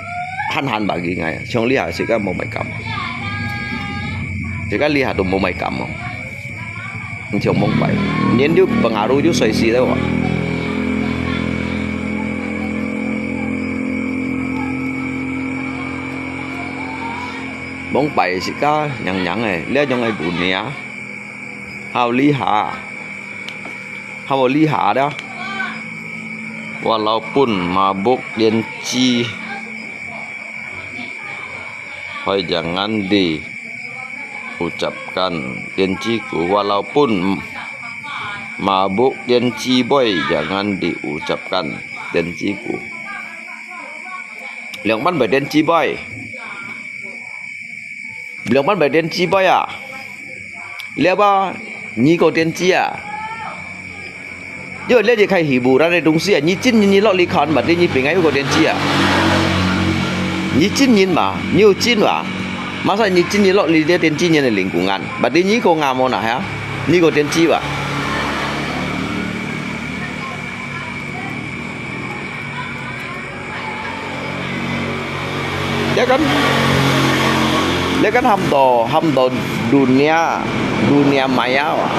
閒閒吧，佢𠊎，像這下自家無麼感，自家這下都無麼感哦。你像往擺，年六本下都就歲數了哇。往擺自家娘娘誒，這樣个姑娘，還有這下。 Habo liha dah. Walaupun mabuk, Tianci boy jangan diucapkan, Tianci ku. Walaupun mabuk, Tianci boy jangan diucapkan, Tianci ku. Liang man bai Tianci boy. Liang man bai Tianci boy à? Liak ba, nyi ko Tianci à? Yo liak ye khai hiburan e dongsi à, nyi cin nyi lok li khan ba, nyi ping ai ko Tianci à? Nyi cin nyi ma, nyi yo cin ba? Masa nyi cin nyi lok li dia Tianci nyi ne lingkungan. Ba nyi ko ngamo na ha? Nyi ko Tianci ba? Dia kan, dia kan ham to, ham to dunia, dunia maya wa.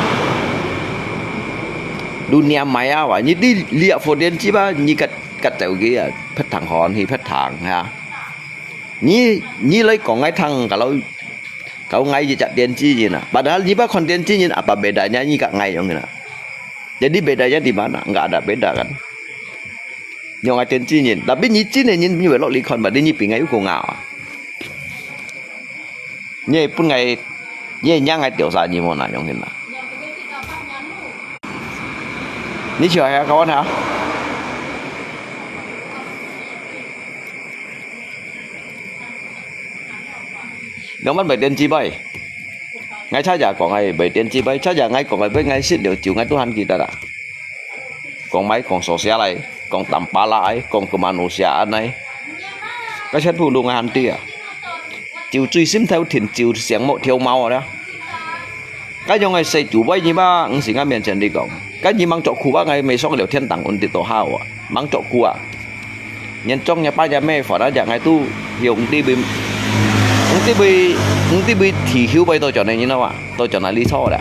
Dunia maya wa. Nyi di liak fo Tianci ba, nyi kat, kat tau ki ya, phet thang hon, hi phet thang, ha. Nyi, nyi lai kong ngai thang, kalau, kalau ngai ye cak Tianci nyi na. Padahal nyi ba kon Tianci nyi, apa bedanya nyi kak ngai yong na. Jadi bedanya di mana? Enggak ada beda kan. Nyong ai Tianci nyin, tapi nyi cin e nyin nyi wei lok li kon, ba di nyi ping ai yu ko ngau. Nyi pun ngai, nyi nyang ngai tiau sa nyi mo na yong hin na. Nyi chiu hai kawan ha. Nyo man bai Tianci bai. Ngai cha ya kong ai bai Tianci bai, cha ya ngai kong ai bai ngai sit liu chiu ngai tu han kita da. Kong mai, kong so sia lai, kong tampala ai, kong kemanusiaan ai. Ka siat phu lu ngai han tia. Chiu chui sim thau thin, chiu siang mo thiau mau da. Ka yong ai sai chiu bai nyi ba, ng sing a mian chen di kong. Ka nyi mang chok khu ba ngai mei song liu thiên tang un ti to hao a. Mang chok khu a. Nyen chong nya pa nya mei fa da ya ngai tu, hiu ng ti bi, ng ti bi, ng ti bi thi hiu bai to chon ai nyi no a. To chon ai li cho da.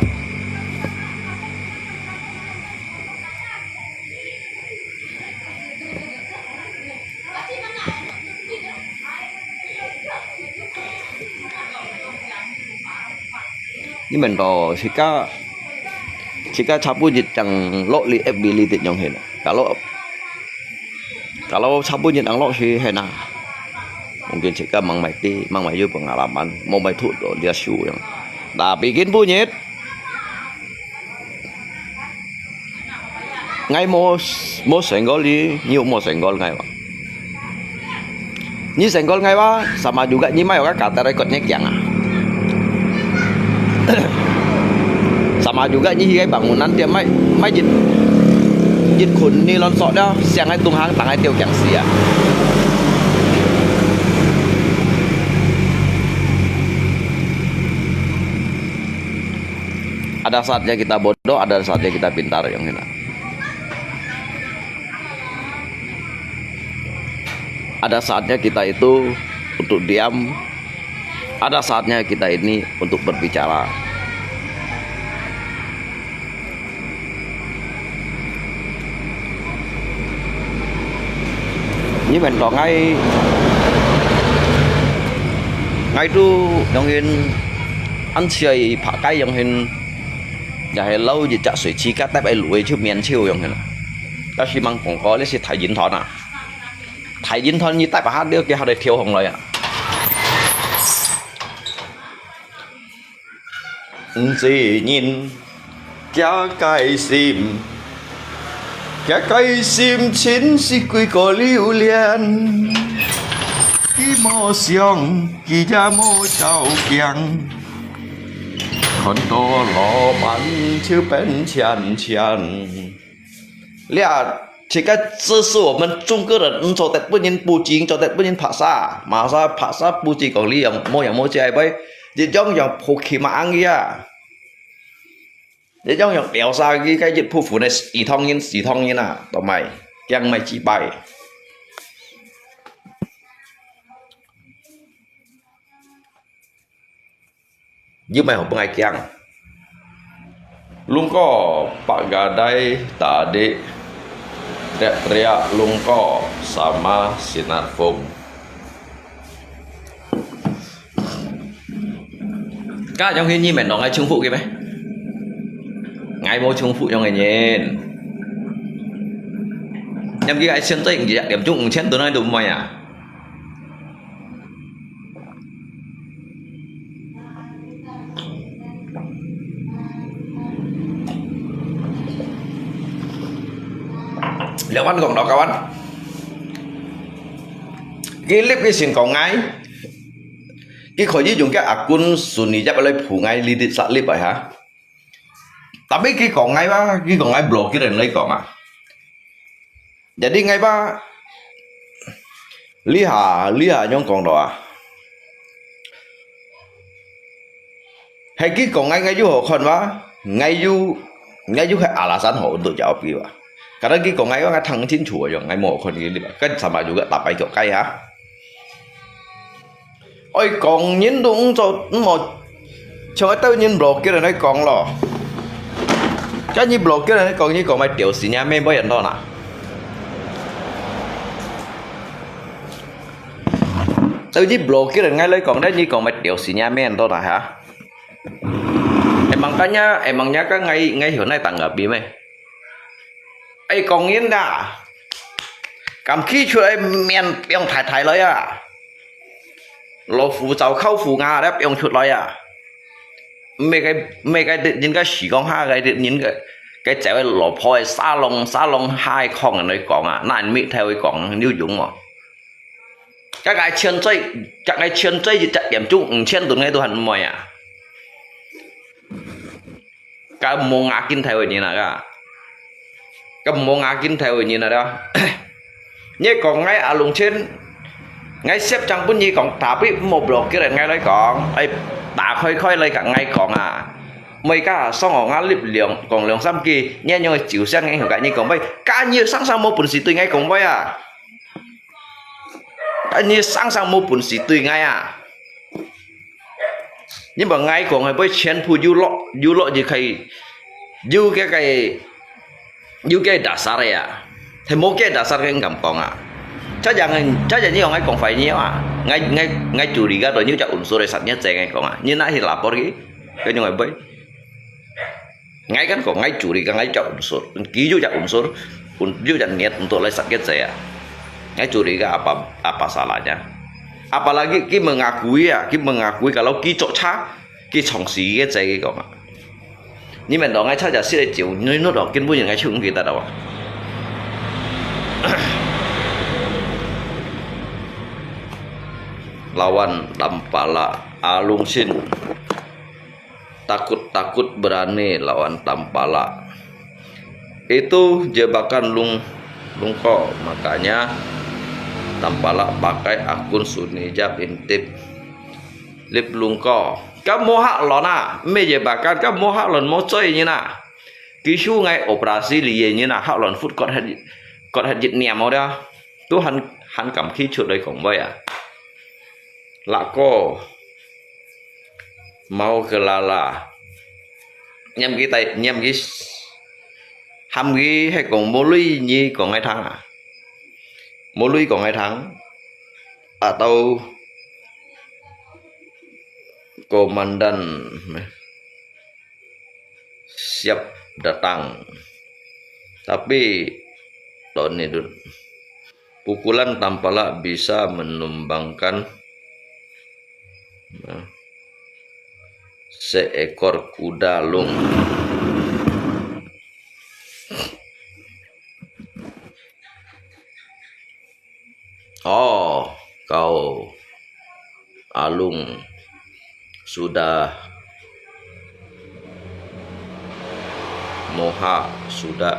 Nyi men to, sika, sika chapu jit chang lo li F B li tit nyong hin. Kalau, kalau chapu jit ang lo si hen na. Mungkin sika mang mai ti, mang mai yu pengalaman, mo mai thu to dia su yang. Tapi kin pu nyit. Ngai mo, mo senggol ni, nyi mo senggol ngai wa. Nyi senggol ngai wa, sama juga nyi mai wa kata rekod nyi kiang a. Sama juga nyi hiai bangunan tiap mai, mai jit, jit khun ni lon sok dah, siang ai tung hang tang ai tiau kiang si a. Ada saatnya kita bodoh, ada saatnya kita pintar, yang kena. Ada saatnya kita itu untuk diam, ada saatnya kita ini untuk berbicara. Nyi men to ngai, ngai tu yong hin, an siai pha kai yong hin, ya he lau yi chak sui chi ka tep ai lu e chiu mian chiu yong hin. 要是吂講過，這係大人團啊！大人團你帶把下了，佢下來跳上來啊！毋知人，佢个心，佢个心情是幾个榴槤。佢無想，佢也無照鏡，看到老闆就變淺淺。 這，這个只是我們中國人毋做得分人布置，做得分人拍攝，嘛係拍攝布置講你樣，無樣無這位，一樣樣Pokemon樣啊，一樣樣表示佢个一部分个西方人，西方人啊，都賣，驚賣幾擺。 又毋係好分𠊎驚。Lungko paggadai tadi, teriak-teriak Lungko sama Sinarfung。該樣去你們同𠊎重複个咩？𠊎無重複樣个人。因為𠊎現在一點鐘五千多人都毋買啊。 兩萬講到九萬，佢立佢先講𠊎，佢可以用个akun Sunny Yap來付𠊎利息十粒个哈。Tapi佢講𠊎嘛，佢講𠊎blokir人來講啊。 Jadi𠊎吧，這下，這下仰講到啊？係佢講𠊎，𠊎又好看哇？𠊎又，𠊎又係alasan好untuk jawab佢哇？Kadang佢講𠊎，𠊎聽清楚啊，樣𠊎無好看佢哩吧？Kan sama juga tapai佢該啊。 愛講人都毋做，毋好，像愛兜人blokir人來講咯。該你blokir人來講，你講賣丟死人咩，買恁多啦？兜你blokir人來講，該你講賣丟死人咩，恁多啦哈？Emang kanya，emangnya kan ngai，ngai hionai tanggapi咩？ 愛講人啊，敢企出來面放大大來啊！老虎爪靠虎牙了放出來啊！毋係該，毋係該人个時光下，該人个，該走个老婆个沙龍，沙龍下个空人來講啊，那你咪太會講，你有用無？該个千歲，該个千歲一隻嚴重五千噸个都還毋會啊！ 該無雅金頭个人啊，該，該無雅金頭个人啊，對吧？你講𠊎阿龍千，𠊎攝像分你講，tapi毋好blokir𠊎來講，愛打開開來同𠊎講啊。毋係該上學𠊎立兩，講兩三句，你樣个就先𠊎同你講，喂，該你生生無本事對𠊎講，喂啊！該你生生無本事對𠊎啊！ 你問𠊎講个，會全部有落，有落就可以，有該个，有該dasar个啊，係無該dasar个敢講啊？Chắc chắn，chắc chắn你用𠊎講壞你啊！𠊎，𠊎，𠊎curiga對你隻unsur个實在正个講啊！你拿去lapor佢，佢用个會。 Ngai kan ko ngai curiga ngai cak unsur, kiyu cak unsur, un yu cak niat untuk lai sakit saya. Ngai curiga apa apa salahnya? Apalagi ki mengakui ya, ki mengakui kalau ki cok cha, ki chong si ke cai ki ko ma. Ni men dong ngai cha ja si le jiu, ni nu dong kin bu yin ngai chung ki ta dong. Lawan tampala alung sin. Takut-takut berani lawan tampala. Itu jebakan Lung Lungko, makanya tampala pakai akun Sunijab intip lip Lungko. Kamu hak lon ah, me jebakan kamu hak lon mo choi nyin ah. Kisu ngai operasi liye nyin ah, hak lon food court hajit, court hajit niam mo dia. Tuhan han kam khi chut loi kong boy ah. Lako. Mau kelala. Niam ki tai, niam ki ham ki hai kong mo lui nyi kong ai thang ah. Mo lui kong ai thang. Atau komandan siap datang. Tapi Tahun itu. Pukulan tampalak bisa menumbangkan, nah, seekor kuda lung. Oh, kau Alung sudah mohak, sudah.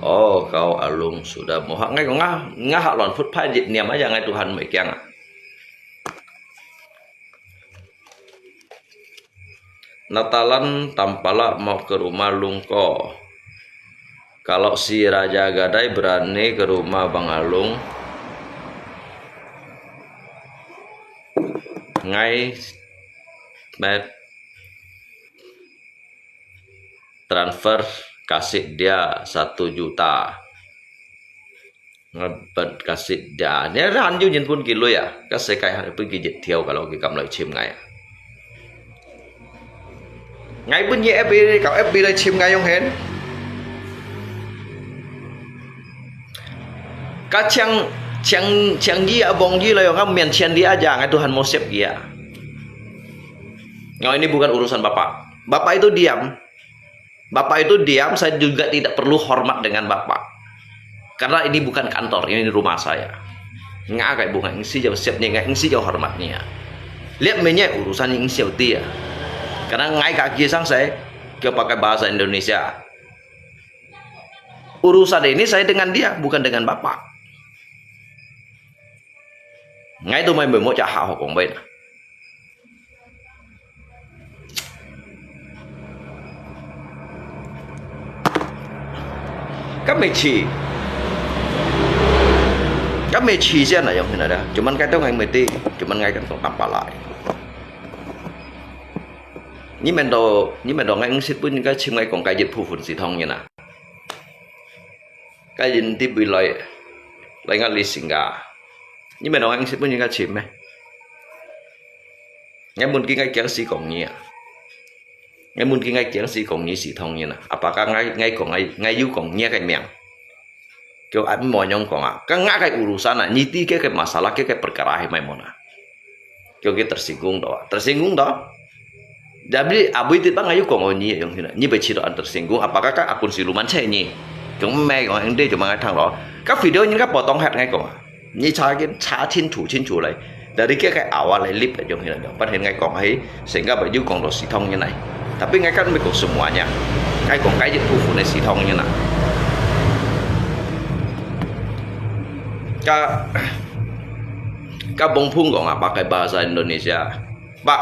Oh, kau Alung sudah mohak. Ngai kong ngah, ngah hak lon phut phai jit niam aja ngai Tuhan mui kiang ah. Natalan tampalak mau ke rumah Lung ko. Kalau si Raja Gadai berani ke rumah Bang Alung, ngai met transfer kasih dia satu juta. Ngai bật kasih dia. Nè han yu nyin pun ki lui à. Ka se kai han pun ki jit thiau ka lo ki kam lai chim ngai. Ngai pun ye F B, kau F B lai chim ngai yong hen. Ka chang, chang, chang yi a bong yi lai yong ka mian chien li aja ngai Tuhan mo siap ki à. Ngai ini bukan urusan Bapak. Bapak itu diam. Bapak itu diam, saya juga tidak perlu hormat dengan Bapak. Karena ini bukan kantor, ini rumah saya. Ngak kai bu ngak ngsi jau siap ni, ngak ngsi jau hormat ni ya. Lihat menye urusan yang siap dia. Karena ngai kaki sang saya, kau pakai bahasa Indonesia. Urusan ini saya dengan dia, bukan dengan Bapak. Ngai tu mai mo cha ha ho kong bai na. Ka me chi. Ka me chi sia na yong hina da. Cuman kai tu ngai mesti, cuman ngai kan tong tampalai. Ni men do, ni men do ngai ngsit pun ka chim ngai kong kai jit phu phun si thong ni na. Ka yin ti bui lai, lai ngai li sing ka. Ni men do ngai ngsit pun ka chim me. Ngai mun ki ngai kiang si kong ni à. Ngai mun ki ngai kiang si kong ni si thong ni na. Apa ka ngai, ngai kong ngai, ngai yu kong ni kai miang. Kyo ai mo nyong kong à. Ka ngai kai urusan à. Ni ti ke kai masalah ke kai perkara hai mai mo na. Kyo ke tersinggung do. Tersinggung do. Jadi abui ti bang ayu kong ni yong hina. Ni be chi do an tersinggung. Apa ka ka akun si luman che ni. Kyo me kong ende kyo mangai thang lo. Ka video ni ka potong hat ngai kong à. Ni cha kin cha chin chu chin chu lai. Dari ke kai awal lai lip yong hina yong. Pan hen ngai kong hai. Sehingga baju kong do si thong ni nai. Tapi ngai kan me kong semua nya. Ngai kong kai jit phu phun si thong ni na. Ka, ka bong phung kong apa kai bahasa Indonesia. Pak,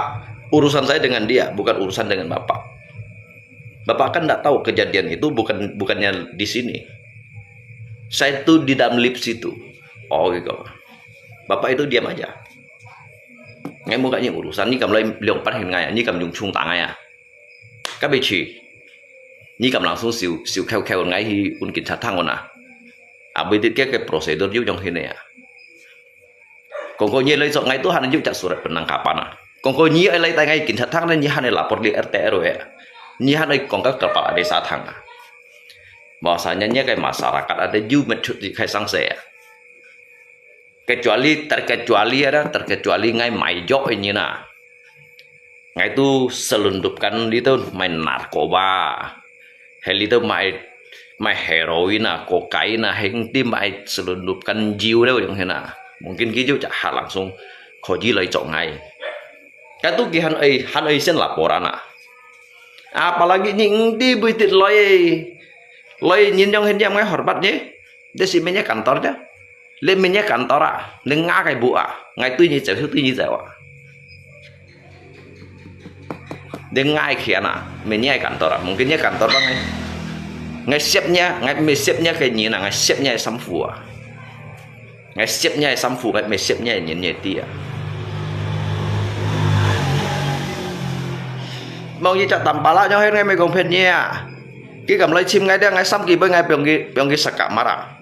urusan saya dengan dia, bukan urusan dengan Bapak. Bapak kan nggak tahu kejadian itu bukan, bukannya di sini. Saya tuh di dalam lift situ. Oh, gitu. Bapak itu diam aja. Ngai mu ka ni urusan, ni kam lai liong pan hin ngai, ni kam yung chung ta ngai à. Ka be chi. Ni kam langsung siu, siu kheu kheu ngai hi un kin cha thang on à. Abui ti ke ke prosedur yu yong hin ya. Kong ko ni lai sok ngai tu han yu cha surat penangkapan à. Kong ko ni ai lai tai ngai kin cha thang ni han ai lapor li R T R W. Ni han ai kong ka kepala desa thang à. Bahasanya ni kai masyarakat ada yu mechut di kai sang se à. Kecuali, terkecuali ada, terkecuali ngai mai jok ini na. Ngai tu selundupkan itu mai narkoba. Heli itu mai, mai heroin ah, kokain ah, heng ti mai selundupkan jiu deh yang hena. Mungkin gitu cak ha langsung koji lai cok ngai. Katu ki han ai, han ai sen laporan ah. Apalagi ni engti buitit loi, loi nyin yong hen yam ngai horbat ni. Desi menya kantor ja. Le menya kantor ah, le nga kai bu ah, ngai tui ni cau, tui ni cau ah. Deng ngai khian ah, me nyai kantor ah, mungkin nyai kantor bang ngai. Ngai siap nya, ngai me siap nya ke nyi na, ngai siap nya samfu ah. Ngai siap nya samfu, ngai me siap nya nyi nyi ti ah. Mong yi cak tampala nyong hen ngai me kong phen nya. Ki kam lai chim ngai dia ngai sam ki bai ngai piong ki, piong ki sakak marang.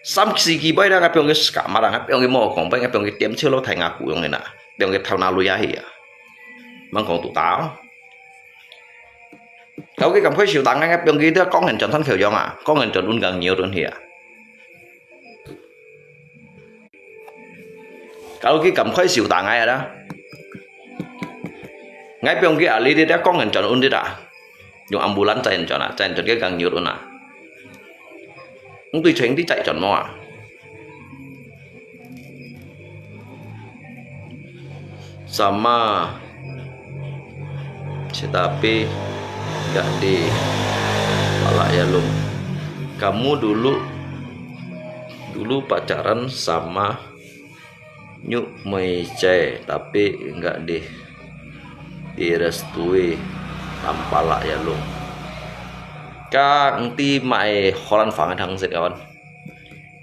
Sam si ki bai dia ngai piong ki sakak marang, ngai piong ki mo kong bai, ngai piong ki tiam cheu lo thai nga ku yong na. Piong ki thau na lu ya hi ah. Mang kong tu tao. Kalau佢敢開手打𠊎，𠊎放佢在江墾轉山口洋啊，江墾轉運gang牛頓去啊。Kalau佢敢開手打𠊎啊，𠊎放佢啊，你在江墾轉運的啊，用ambulance載人轉啊，載人轉去gang牛頓啊。 你對全體在轉無啊？Sama, tetapi nggak dipalak ya, Lung. Kamu dulu, dulu pacaran sama Nyuk Meice, tapi nggak di, direstui, tampalak ya, Lung. Ka nti mai Holland fa ngai thang sit kawan.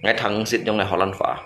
Ngai thang sit nyong ngai Holland fa.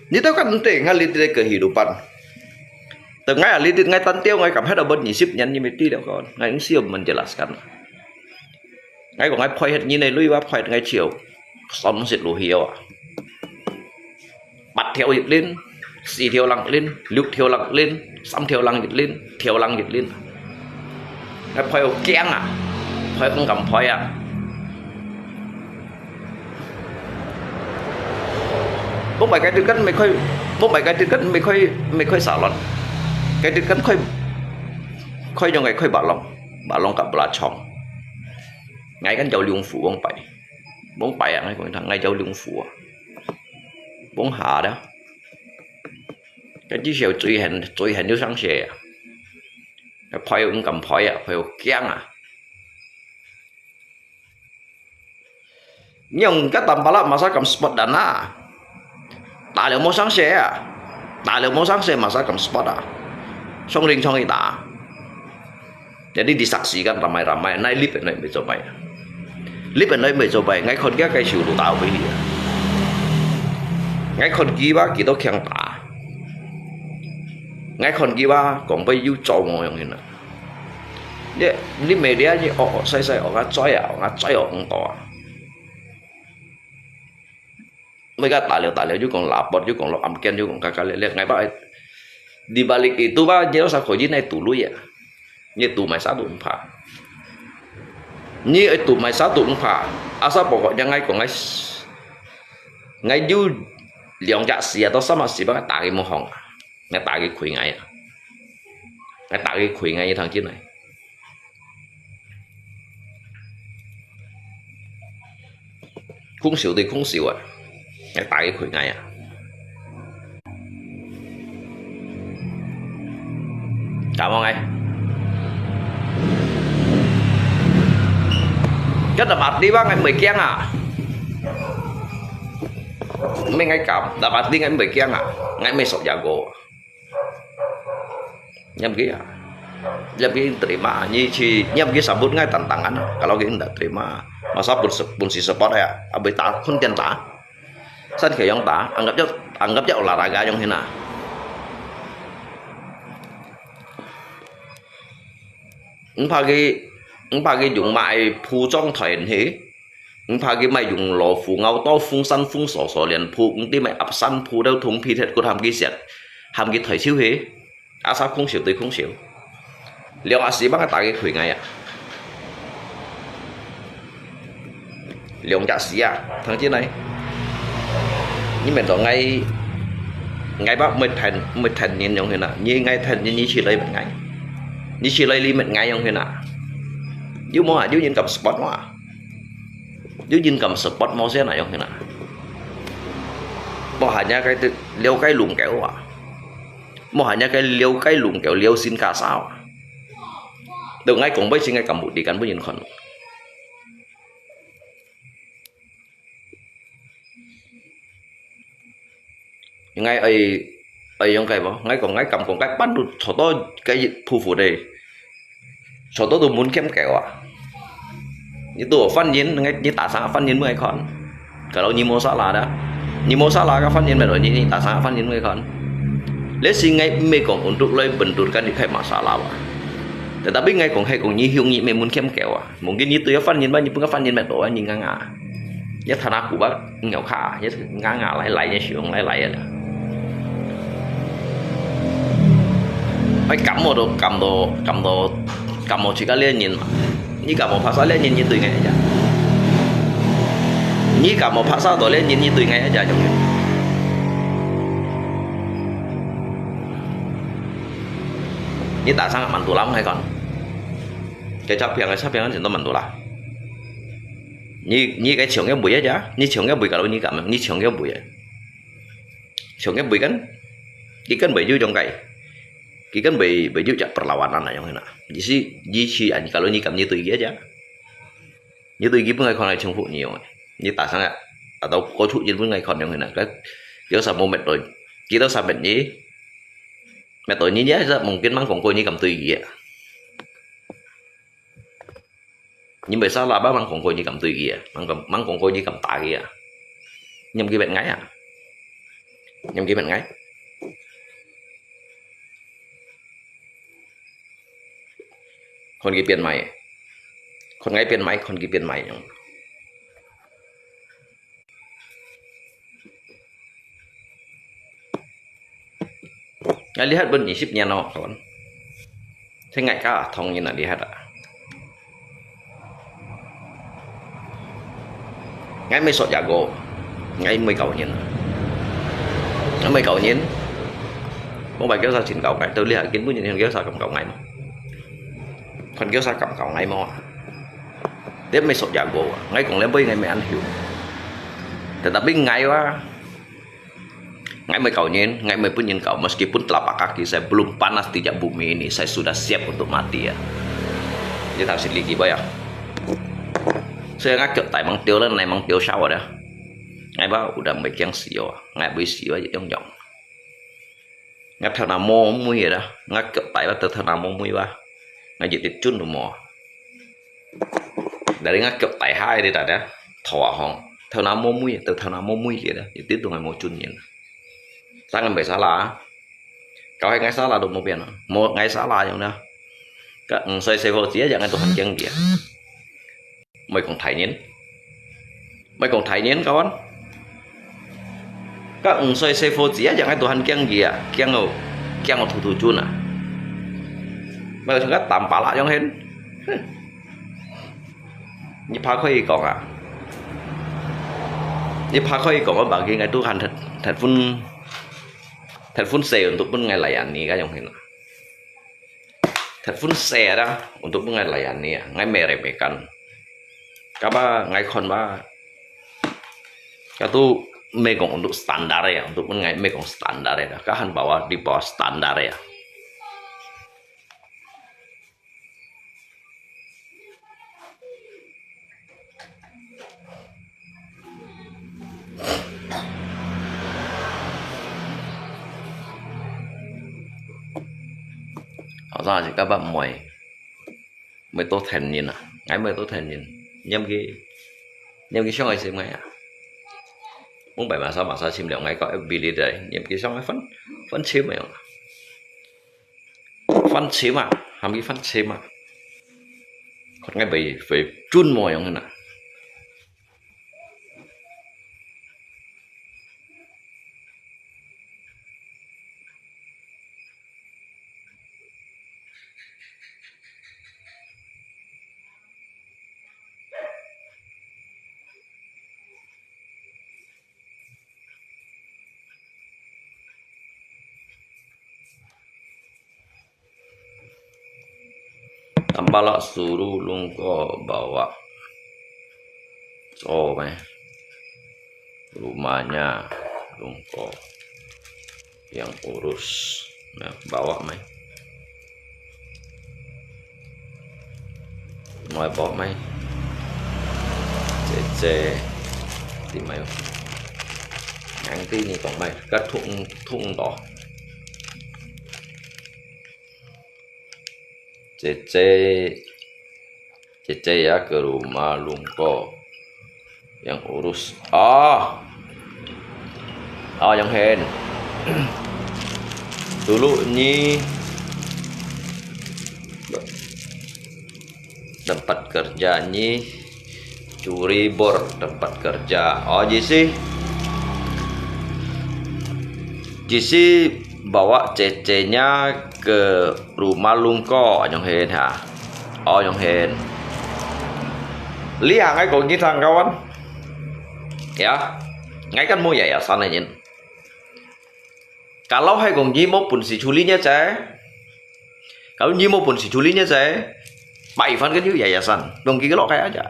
你tahu kan nte ngalih-it ke kehidupan. Tengah ngalih-it ngai tan tiau ngai kam heda bon nisip nyan ni mesti dah kawan. Ngai ngsiu menjelaskan. Ngai ko ngai phoi het ni ne lui wa phoi het ngai chiu. Son sit lu hiu ah. Pat thiau yit lin, si thiau lang lin, luk thiau lang lin, sam thiau lang yit lin, thiau lang yit lin. Ngai phoi kiang ah, phoi kong kam phoi ah. Bông bai cái tuyệt cận mày khơi, bông bai cái tuyệt cận mày khơi, mày khơi xả lon. Cái tuyệt cận khơi, khơi trong cái khơi bả lòng, bả lòng cặp bả chong. Ngai kan châu liung phủ bông bai. Bông bai à, ngai kong thang ngai châu liung phủ à. Bông hà đó. Cái chỉ siêu truy hẹn, truy hẹn như sáng sớm à. Phơi cũng cầm phơi à, phơi kiang à. Nyong ka tampalak masa kam spot dana. Taliu mo sang se ah. Taliu mo sang se masa kam spot ah. Song ring song ita. Jadi disaksikan ramai-ramai, nai lip enoi mei cobai. Lip enoi mei cobai, ngai khon kia kai siu lu tau bai hi. Ngai khon kiwa kito kiang ta. Ngai khon kiwa kong bai yu chau mo yong hin ah. Ye, ni media ni ok ok sai sai ok ngah choi ah, ok ngah choi ok ngah to ah. Mei ka taliu taliu yu kong lapor yu kong lok amken yu kong kaka lek lek ngai ba. Di balik itu ba nyi sa kho yin nai tu lui ah. Nyi tu mai sa tu mpa. Nyi tu mai sa tu mpa. Asa pokok nya ngai kong ngai ngai yu liang jak sia to sama si ba ta ki mo hong. Ngai ta ki khui ngai ah. Ngai ta ki khui ngai thang kin nai. Khung siu ti khung siu ah. Ngai ta ki khui ngai ah. Chả mong ngai. Cái đập bát đi ba ngai mười kiang à. Mày ngai cảm, đập bát đi ngai mười kiang à. Ngai mười sọc giá gỗ. Nyam ki ah. Nyam ki terima, nyi chi, nyam ki sambut ngai tantangan. Kalau ki ndak terima, masa pun se-, pun si support ya. Abis ta, khun tian ta. San khe yong ta, anggap jak, anggap jak olahraga yong hina. Mpa ki, mpa ki yung mai phu chong thoen he. Mpa ki mai yung lo phu ngau to phung san phung so so lian phu, mti mai ap san phu dau thung phi thet kut ham ki siat. Ham ki thoi chiu he. 啊，啥空手對空手，兩下死，幫佢打佢開𠊎啊！兩隻死啊，聽真來。你免到𠊎，𠊎把乜聽，乜聽人樣形啊？你𠊎聽人，你起來乜𠊎？你起來你乜𠊎樣形啊？有無啊？有人敢 support 無啊？有人敢 support 無先啊樣形啊？無閒呀，該了解龍狗啊！無閒呀，該了解龍狗，了解新加坡啊！到𠊎講，毋係𠊎敢無地敢分人看。 應該愛，愛用該無？𠊎講，𠊎敢講，該半路坐到該匍匐个，坐到都門檻狗啊！你都有犯人，你打生犯人分𠊎看。Kalau你無salah dah，你無salah个犯人乜來，你你打生犯人分𠊎看。Let's say𠊎毋係講untuk來benturkan你開masalah啊。Tetapi𠊎講係講你向你乜門檻狗啊。Mungkin你對个犯人吧，你分个犯人乜多啊，你nganga。 一睇下古巴，咬卡，一牙牙來來，一想來來啊！哎，感冒都感到感到感冒自家這人嘛，你感冒發燒這人，你對𠊎一樣，你感冒發燒到這人，你對𠊎一樣。你打生mantul啦，𠊎講，該照片，該照片，真多mantul啦。 你你个唱个會啊，你唱个會，kalau你敢，你唱个會啊，唱个會kan，佢kan會有種个，佢kan會會有隻perlawanan啊，樣个啦。意思意思啊，kalau你敢，你對佢啊，你對佢分𠊎看來稱呼你哦，你打生啊，atau kau出現分𠊎看樣个啦，佢佢啥無滅對，佢都啥滅你，滅對你，你係mungkin mang講過你敢對佢啊。 你毋係salah吧？Mang講過你敢對佢啊？Mang講，mang講過你敢打佢啊？你毋記得𠊎啊？你毋記得𠊎？看佢變賣，看𠊎變賣，看佢變賣樣。 𠊎lihat pun二十年咯，kawan。Saya ngai ka thong ni nak lihat ah. Ngai mai sok jago, ngai mai kau nyin. Ngai mai kau nyin. Mong bai kêu sa chin kau ngai, tao lihat kin pun nyin kêu sa kam kau ngai mo. Kon kêu sa kam kau ngai mo. Dia mai sok jago, ngai kong lem boi ngai mai an hiu. Tetapi ngai wa, ngai mai kau nyin, ngai mai pun nyin kau, meskipun telapak kaki saya belum panas di bumi ini, saya sudah siap untuk mati ya. Dia tak sedih lagi, boy ya. Saya ngakak tai mang teo lah, nai mang teo syawa dah. Ngai ba udah mai kiang sio, ngai bui sio yong yong. Ngak thao na mo mui dah, ngak kep tai ba teu thao na mo mui ba. Ngak jit tit chun lu mo. Dari ngak kep tai hai di dah dah, thao a hong. Thao na mo mui, teu thao na mo mui li dah, jit tit tu ngai mo chun yin. Sang ngai bai salah. Kau hai ngai salah tu mo pian. Mo ngai salah yong dah. Ka, mm, soi soi fo chia, jangan Tuhan kiang dia. Mày còn thầy nhìn. Mày còn thầy nhìn con. Các ông xoay xe phô chỉ chẳng ai tụi hành kiêng gì à, kiêng ngô, kiêng ngô thủ thủ chun à. Mày còn thằng tam pá lạ giống hên. Như phá khói còn à. Như phá khói còn có bạn kia ngay tu hành thật, thật phun, thật phun xe untuk pun ngay lại anh ni cái giống hên à. Thật phun xe đó, untuk pun ngay lại anh ni à, ngay mè rè mè căn. Kaba ngai khon ba. Katu mê kong untuk standar ya, untuk pun ngai mê kong standar ya. Kahan bawa di bawah standar ya. Hảo像是甲捌毋會。 Mày tô thèn nhìn à? Ngai mày tô thèn nhìn. Nhâm kì, nhâm kì siông ai sim ngai à? Mông bai masa masa sim liao ngai có F B li dai. Nhâm kì siông ai phân, phân sim mày à? Phân sim à? Hàm kì phân sim à? Khot ngai bai, bai chun mò yong nè. Tampalak suruh lungko bawa. So, mai. Rumahnya lungko yang urus. Nah, bawa mai. Mai bawa mai. Cece. Di mai. Yang di ni tong mai. Ka thung, thung to. Cece. Cece ya ke rumah lungko yang urus. Ah. Ah, yang hen. Dulu ni tempat kerja ni curi bor tempat kerja. Oh, jisi. Jisi bawa cecenya ke rumah lungko, yang hen ha. Oh, yang hen. Li ha ngai kong ni thang kawan. Ya. Ngai kan mo yayasan ni nyin. Kalau hai kong ni mo pun si chuli nya cai. Kalau ni mo pun si chuli nya cai. Pai fan kan yu yayasan. Dong ki lo kaya aja.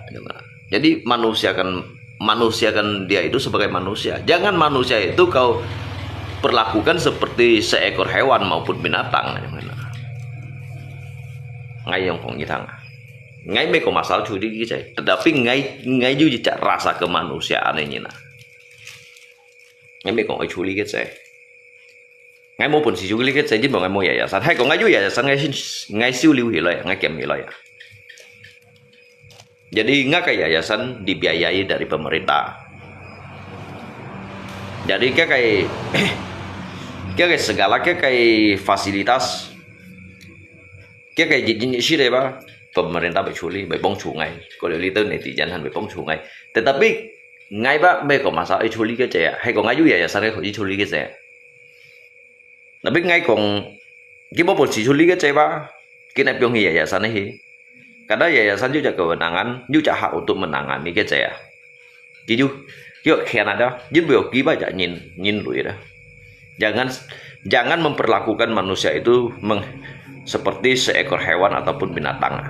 Jadi manusia kan manusiakan dia itu sebagai manusia. Jangan manusia itu kau perlakukan seperti seekor hewan maupun binatang. Ngai yang kong ni thang. Ngai mai kong masalah chuli ki cai. Tetapi ngai ngai yu cak rasa kemanusiaan ni na. Ngai mai kong ai chuli ki cai. Ngai mo pun si chuli ki cai, jin mo ngai mo yayasan. Hai kong ngai yu yayasan ngai sin ngai siu liu hi lo ya, ngai kem hi lo ya. Jadi ngai ke yayasan dibiayai dari pemerintah. Jadi ke kai ke kai segala ke kai fasilitas ke kai jin jin isi deh ba. Pemerintah bai chuli, bai pong chungai. Ko liu li tau netizen han bai pong chungai. Tetapi ngai ba mai kong masalah ai chuli ki cai ya. Hai kong ngai yu yayasan ngai kong yu chuli ki cai ya. Tapi ngai kong ki mo pun si chuli ki cai ba. Ki nai piong hi yayasan hi. Karena yayasan yu cak kewenangan, yu cak hak untuk menangani ki cai ya. Ki yu ki kian ada, jin bai ki ba cak nyin nyin lui da. Jangan jangan memperlakukan manusia itu meng, seperti seekor hewan ataupun binatang.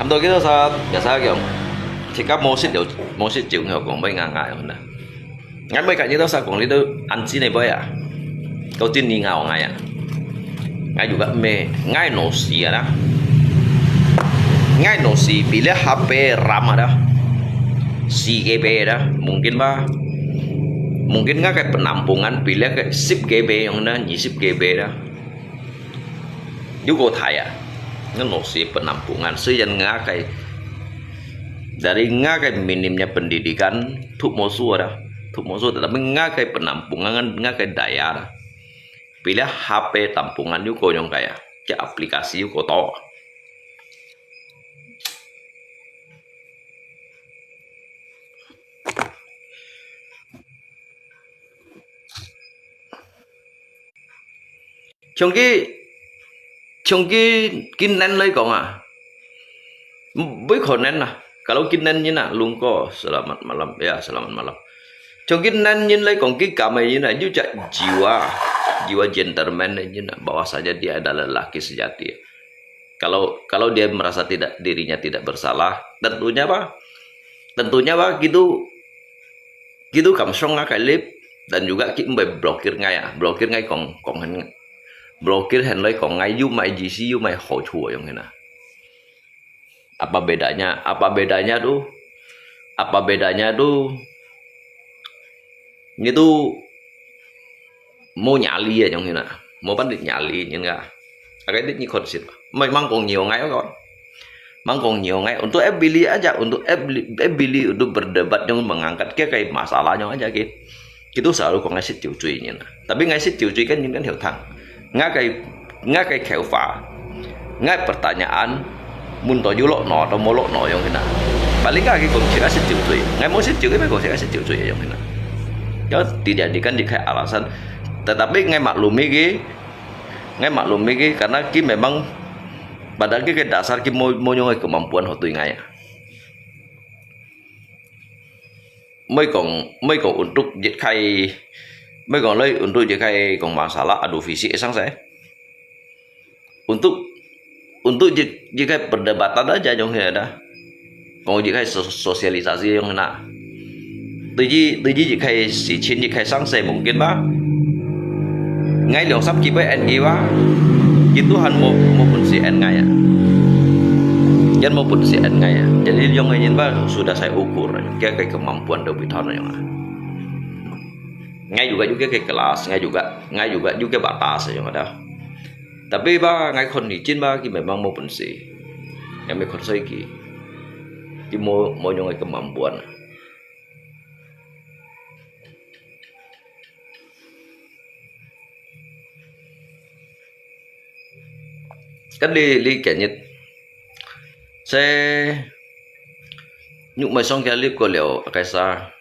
Am to kita saat biasa kong. Sikap mosit yo, mosit jung yo kong bai nganga yo na. Ngai mai ka ni to sa kong li to an chin ne bai ya. Kau tin ni ngau ngai ya. Ngai juga me ngai no si ya da. Ngai no si bila H P RAM ada. Si GB da, mungkin ba. Mungkin ngai ke penampungan bila ke sip GB yang na, ni sip GB da. Yu ko thai ya. Ngai no si penampungan, si yan ngai ke dari ngai ke minimnya pendidikan, thuk mo su da. Thuk mo su, tapi ngai ke penampungan, ngai ke daya da. Bila H P tampungan yu ko yong kaya, ke aplikasi yu ko to. Chong ki, chong ki, ki nen lai kong a. Bai ko nen na. Kalau ki nen nyin na, lungko, selamat malam. Ya, selamat malam. Chong ki nen nyin lai kong ki kamai nyin na, yu cak jiwa, jiwa gentleman nyin na, bahwasanya dia adalah lelaki sejati. Kalau kalau dia merasa tidak dirinya tidak bersalah, tentunya apa? Tentunya apa gitu gitu kam song ngai kai lip dan juga ki mbai blokir ngai ya, blokir ngai kong kong hen blokir hen loi kong ngai yu mai jisi yu mai ho chu yong hen na. Apa bedanya? Apa bedanya tu? Apa bedanya tu? Ngitu mo nyali ya jong hina. Mo pan dit nyali nyin ka. Akai dit nyi khon sit. Mai mang kong nyo ngai ko. Mang kong nyo ngai untuk e bili aja, untuk e bili, e bili untuk berdebat jong mengangkat ke kai masalah jong aja ke. Kitu selalu kong ngai sit tiu cui nyin. Tapi ngai sit tiu cui kan nyin kan hiu thang. Ngai kai ngai kai kheu fa. Ngai pertanyaan mun to yu lok no to mo lok no yong hina. Paling ngai ki kong sit ngai sit tiu cui. Ngai mo sit tiu ke kong sit ngai sit tiu cui yong hina. Ya tidak dikan dikai alasan. Tetapi ngai maklumi ki ngai maklumi ki karena ki memang pada ki ke dasar ki mo mo yong kemampuan ho tui ngai. 毋係講，毋係講untuk一個，毋係講來untuk一個講masalah adu fisik sang se. Untuk, untuk je, je个perdebatan aja yang ada. Kong je个so-, sosialisasi yang na. 對於，對於一個事情，一個生死，mungkin ba. Ngai 兩三幾百 N G ba. Itu han mo, mo pun si N ngai ya. Yan mo pun si N ngai ya. Jadi yang ngai ba sudah saya ukur. Kaya kaya kemampuan do bithon yang. Ngai juga juga ke kelas, ngai juga, ngai juga juga batas yang ada. Tapi ba ngai kon ni jin ba ki memang mo pun si. Ngai me kon sai ki. Ki mo, mo yang kemampuan. Kan li, li kenyit. Se nyuk mai song kia lip ko liao kaisa.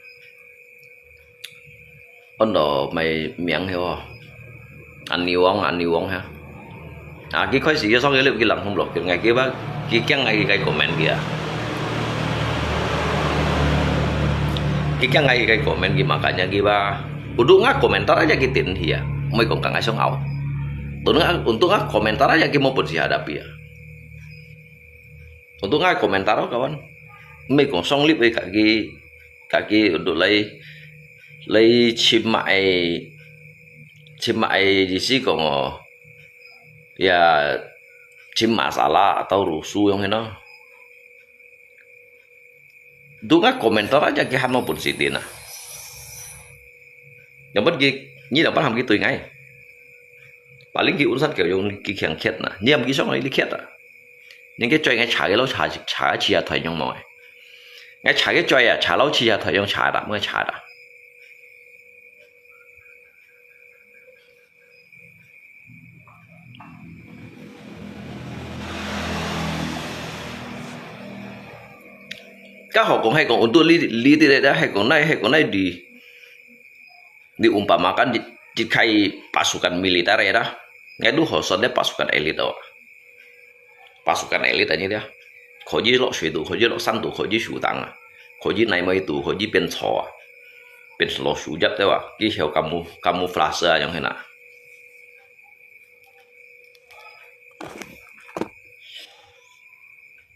Ôn lo mai miang heo. An ni wong, an ni wong ha. À, ki khôi si yo song yo lip ki lăng hông lok ki ngai ki ba, ki kiang ngai ki kai comment ki à. Ki kiang ngai ki kai comment ki makanya ki ba. Untuk ngak komentar aja ki tin hia. Mai kong kang ai song au. Untuk ngak, untuk ngak komentar aja ki mo pun si hadapi ya. Untuk ngak komentar au kawan. Mai kong song lip ka ki, ka ki untuk lai, lai chim mai, chim mai di si kong o. Ya, chim masalah atau rusuh yang hino. Dunga komentar aja ki hano pun sitin ah. Yang pun ki, ni dapat ham ki tui ngai. Paling ki unsan ki yung ki kiang kiat na. Ni ham ki song ni kiat ah. Yang ki choi ngai cha ki lo cha, cha chi ya thoi yung mo. Ngai cha ki choi ya, cha lo chi ya thoi yung cha da, mo cha da. Ka hok kong hai kong untuk li, li ti le da hai kong nai, hai kong nai di, di umpamakan di, di kai pasukan militer ya da. Ngai du ho son de pasukan elit do. Pasukan elit ani dia. Kho ji lo sui du, kho ji lo san du, kho ji su tang ah. Kho ji nai mai du, kho ji pin cho ah. Pin lo su jap de wa. Ki hiau kamu, kamuflase ah yang hena.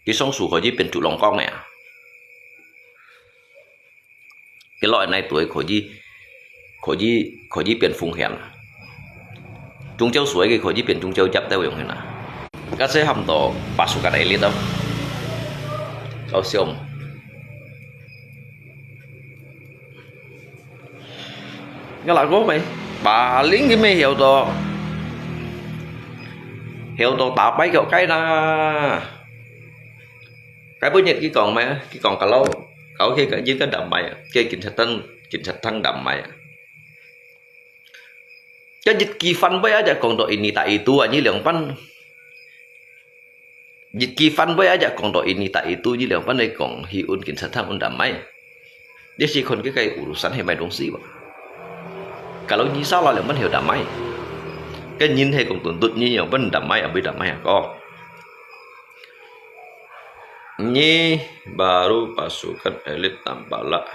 Ki song su kho ji pin tu long kong ya. Ki lo nai tu kho ji, kho ji, kho ji pin fung hian. Tung chau su ki kho ji pin tung chau jap de yang hena. Ka se ham to pasukan elit do. Kau siom. Nga la ko mai, paling ki mai hiau to, hiau to ta pai kiau kai na. Kai bu nyet ki kong mai, ki kong ka lo, kau ki ka jin ka dam mai, ki kin chat thang, kin chat thang dam mai. Ka jit ki fan bai aja kong to ini ta itu ani liang pan. Jit ki fan bai aja kong to ini ta itu ji liang pan kong hi un kin sa thang un dam mai. Dia si kon ke kai urusan he mai dong si ba. Kalau ni sa la liang pan he dam mai. Ke nyin he kong tun tut ni yang pan dam mai, abui dam mai ko. Ni baru pasukan elit tambah lah.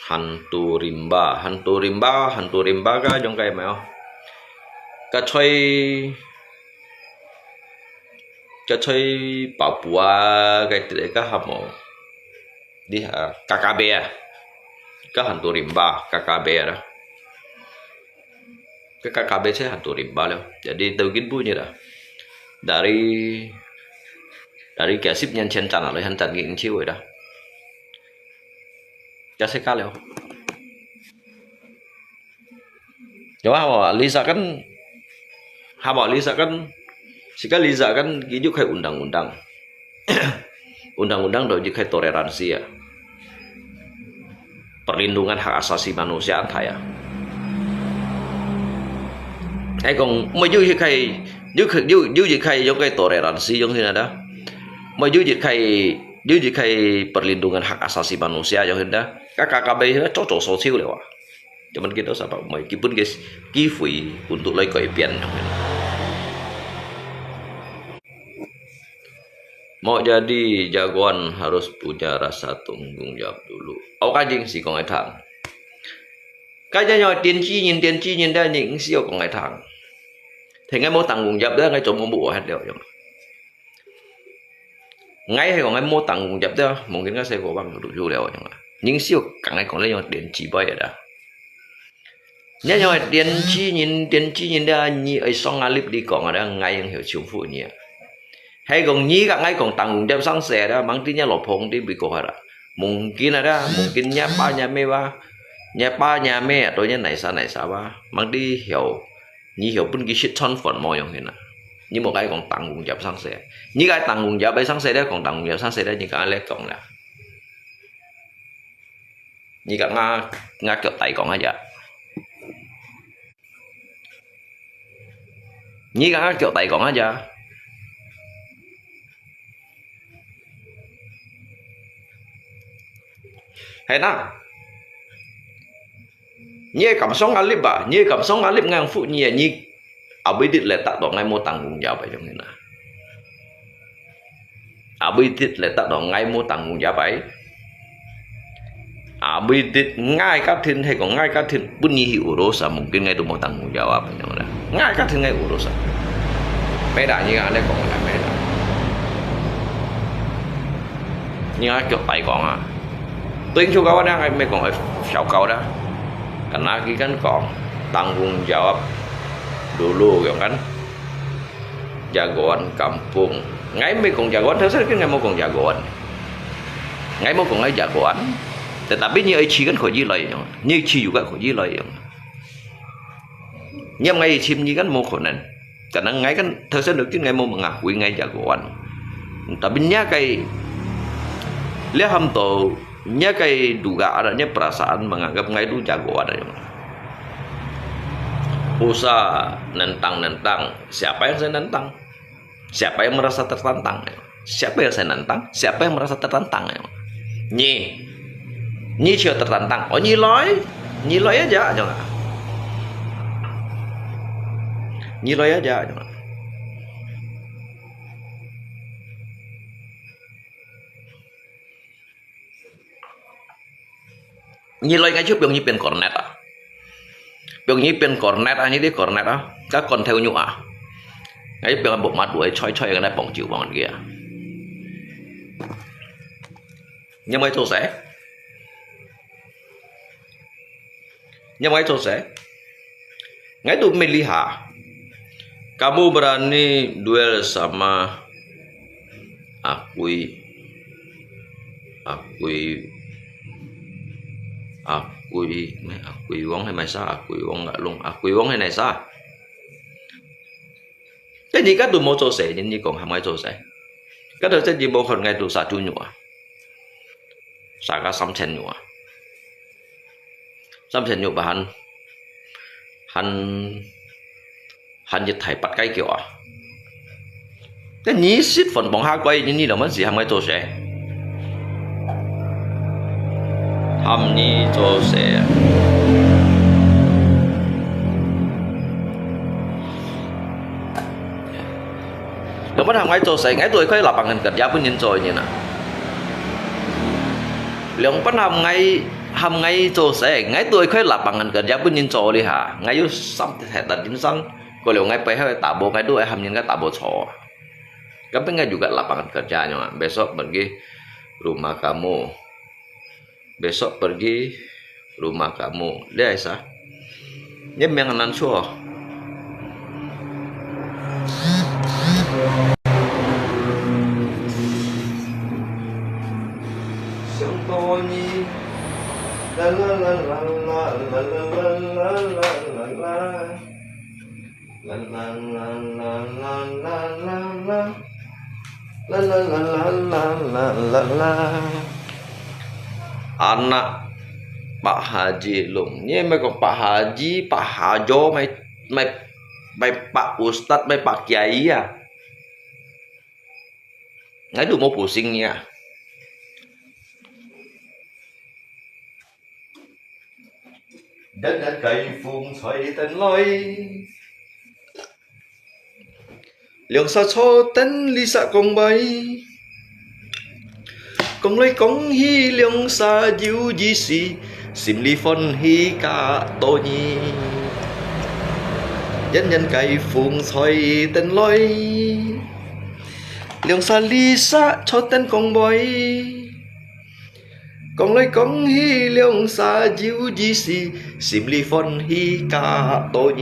Hantu rimba, hantu rimba, hantu rimba ka jong kai mai o. Ka choi, ka choi Papua ka ti ka ham o. Di ha, K K B ah. Ka hantu rimba, K K B ah. Ka K K B se hantu rimba lo. Jadi tau kin bu ni da. Dari, dari ka sip nyan chen chan lo, han chan ki chiu da. Ka se ka lo. Yo ha, Lisa kan, ha, Lisa kan, si ka Lisa kan, ki ju kai undang-undang. Undang-undang do ju kai toleransi ya. Perlindungan hak asasi manusia an thai ya. Ai kong, mo ju ji kai, ju kai, ju, ju ji kai, yo kai toleransi, yo hin ada. Mo ju ji kai, ju ji kai perlindungan hak asasi manusia, yo hin da. Ka, ka, ka bai, cho, cho, so chiu le wa. Cuman kita sabar, mai, ki pun ke, ki fui untuk lai kai pian. Mau jadi jagoan harus punya rasa tanggung jawab dulu. 我个人是講个聽。該隻樣个電子人，電子人咧，你毋需要講个聽。聽𠊎無tanggung jawab咧，𠊎做無無閒了樣。𠊎係講𠊎無tanggung jawab咧，mungkin𠊎細個忘了樣啊。你毋需要講𠊎講咧樣電子杯个啦。 你樣个電子人，電子人咧，你愛上下立你講啊，咧，𠊎用曉重複你啊。係講你甲𠊎講tanggung jawab生死咧，吂知你老婆你會過下啦。Mungkin啊，咧，mungkin你爸你姆啊，你爸你姆啊，對你哪儕哪儕啊，吂知曉，你曉分佢食餐飯無用hin啊。你莫甲𠊎講tanggung jawab生死，你甲tanggung jawab生死咧，講tanggung jawab生死咧，你甲𠊎咧講啦。 你甲𠊎，𠊎腳底講啊呀。你甲𠊎腳底講啊呀。係啦。你个感想啊，你吧，你个感想啊，你硬覆你啊，你 Abidit letak dong ngai mo tanggung jawab ai jong hina. Abidit letak dong ngai mo tanggung jawab ai. Abidit ngai katin he ko ngai katin pun ni hi urusan mungkin ngai tu mo tanggung jawab ai jong hina. Ngai katin ngai urusan. Meda ni ngai ko ngai meda. Ni ngai kyo tai kong ah. Tuing chu kawan ngai me kong ai siau kau da. Kana ki kan kong tanggung jawab. Dulu yong kan jagoan kampung. Ngai me kong jagoan, thơ sa kin ngai mo kong jagoan. Ngai mo kong ngai jagoan. Tetapi ni ai chi kan ko ji lai yong. Ni chi yu kan ko ji lai yong. Ni ngai chim ni kan mo ko nan. Kana ngai kan thơ sa kin ngai mo ngakui ngai jagoan. Tapi ni kai le ham to Nya kai dugaan, nya perasaan menganggap ngai tu jagoan aja. Usah nentang-nentang. Siapa yang saya nentang? Siapa yang merasa tertantang? Siapa yang saya nentang? Siapa yang merasa tertantang? Nyi, nyi cio tertantang. Oh, nyi loi, nyi loi aja, aja. Nyi loi aja, aja. Nyi loi ngai chu piong nyi pian kornet ah. Piong nyi pian kornet ah, nyi di kornet ah. Ka kon theo nyu ah. Ngai piong bok mat duai choi choi ngai pong chiu bong kia. Nyi mai tu se. Nyi mai tu se. Ngai tu melihat. Kamu berani duel sama Akui, Akui, Akui, Akui Wong he mai sa, Akui Wong nggak lung, Akui Wong he nai sa. Te ni ka tu mo cho se, ni ni kong ham ngai cho se. Ka tu se ni mo kon ngai tu sa tu nyu ah. Sa ka sam chen nyu ah. Sam chen nyu ba han. Han, han yit thai pat kai kiu ah. Te ni sit phone bong ha koi ni ni lo man si ham ngai cho se. Ham ni cho se. Lo man ham ngai cho se, ngai tu koi lapangan kerja pun nyin cho ni na. Liang pan ham ngai, ham ngai cho se, ngai tu koi lapangan kerja pun nyin cho li ha. Ngai yu sam te ta din sang, ko liang ngai pai ha tabo, ngai tu ham nyin ngai tabo cho. Kan pai ngai juga lapangan kerja nyo, besok pergi rumah kamu. Besok pergi rumah kamu. Dia sa. Dia menganan cho. 想到你，啦啦啦啦啦啦啦啦啦啦啦，啦啦啦啦啦啦啦啦，啦啦啦啦啦啦啦啦。Anak Pak Haji Lung. Ni mai kong Pak Haji, Pak Hajo, mai, mai, mai Pak Ustad, mai Pak Kiai ah. Ngai tu mo pusing ni ah. 日日雞風吹等來，涼煞坐等你煞講話。講來講去兩儕有意思，心裡歡喜加多呢。遠遠个風吹等來，兩儕俚儕坐等講話。講來講去兩儕有意思，心裡歡喜加多呢。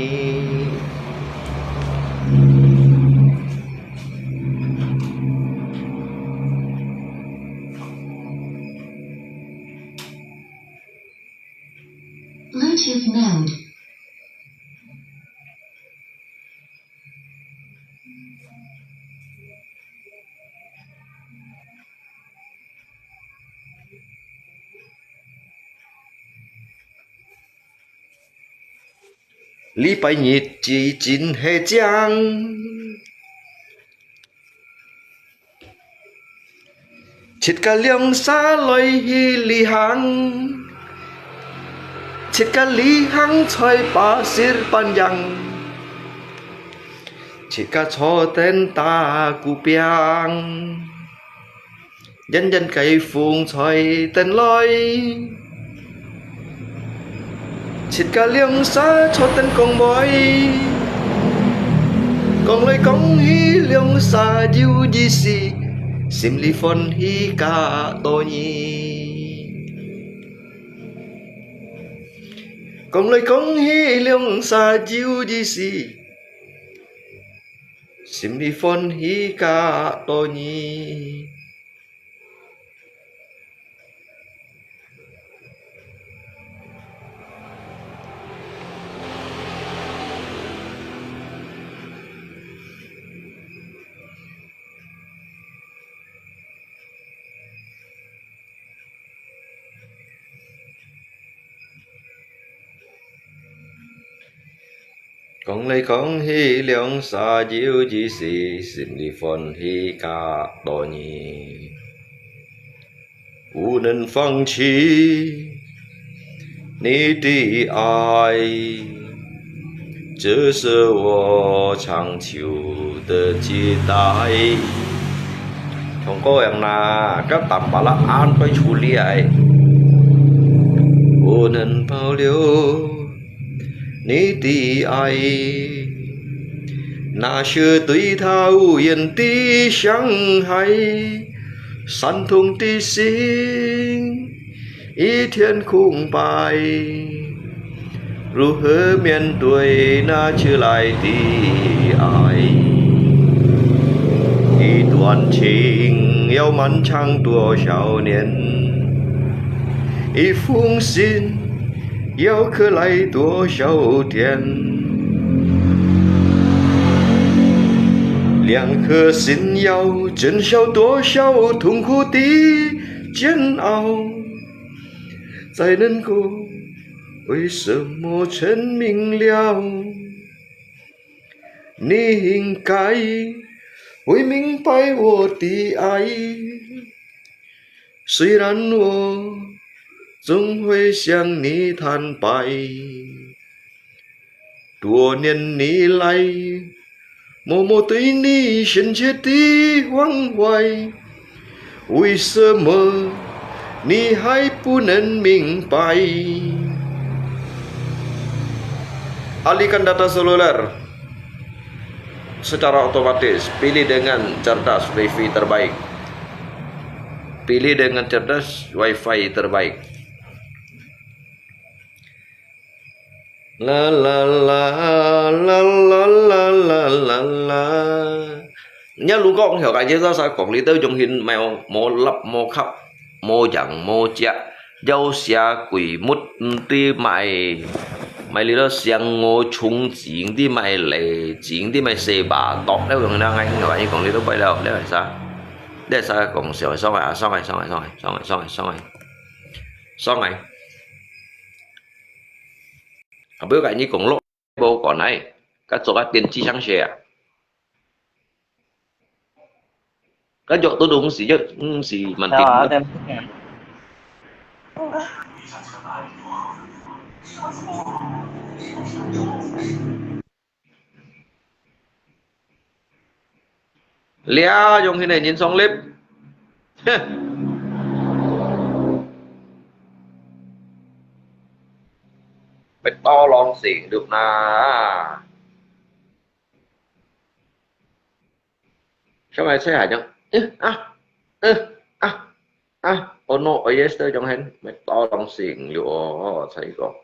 Bluetooth mode. 禮拜日至真係靚，自家兩儕來去旅行，自家旅行在巴士半贏，自家坐等打鼓拚。 遠遠个風吹等來，自家兩儕坐等講話。講來講去兩儕有意思，心裡歡喜加多呢。講來講去兩儕有意思，心裡歡喜加多呢。 講來講去兩儕有意思，心裡歡喜加多呢。不能放棄你的愛，這是我長久的期待。唱歌樣啦，甲淡薄仔恁會處理啊。不能保留 你的愛，那些對他無言的傷害，傷痛的心一片空白，如何面對那遲來的愛？一段情要漫長多少年？一封信 要刻來多少天？兩顆心要承受多少痛苦的煎熬，才能夠為什麼證明了你應該會明白我的愛？ 雖然我總會向你坦白，多年以來，默默對你深切的關懷，為什麼你還不能明白？ Alihkan data seluler secara otomatis, pilih dengan cerdas wifi terbaik. Pilih dengan cerdas wifi terbaik. La la la, la la la la la la. 若如果講，曉得這首詩講，你兜用心，無，無立無吸，無贏無食，要寫鬼物，毋知買，買你兜上我充錢，毋知買禮錢，毋知買西巴剁，了用那个，我講你都不了，了係啥？了係啥講笑，爽啊，爽啊，爽啊，爽啊，爽啊，爽啊，爽啊。啊，不要跟你講咯。 無管哎，甲做甲電子聲勢啊。甲約到都毋是，約，毋是問題。啊，對。這用現在人上力，哼。會多浪死六啦。上來車還講，嗯啊，嗯啊啊，哦 no，哦 yes，都講很，會多浪死六哦，才講，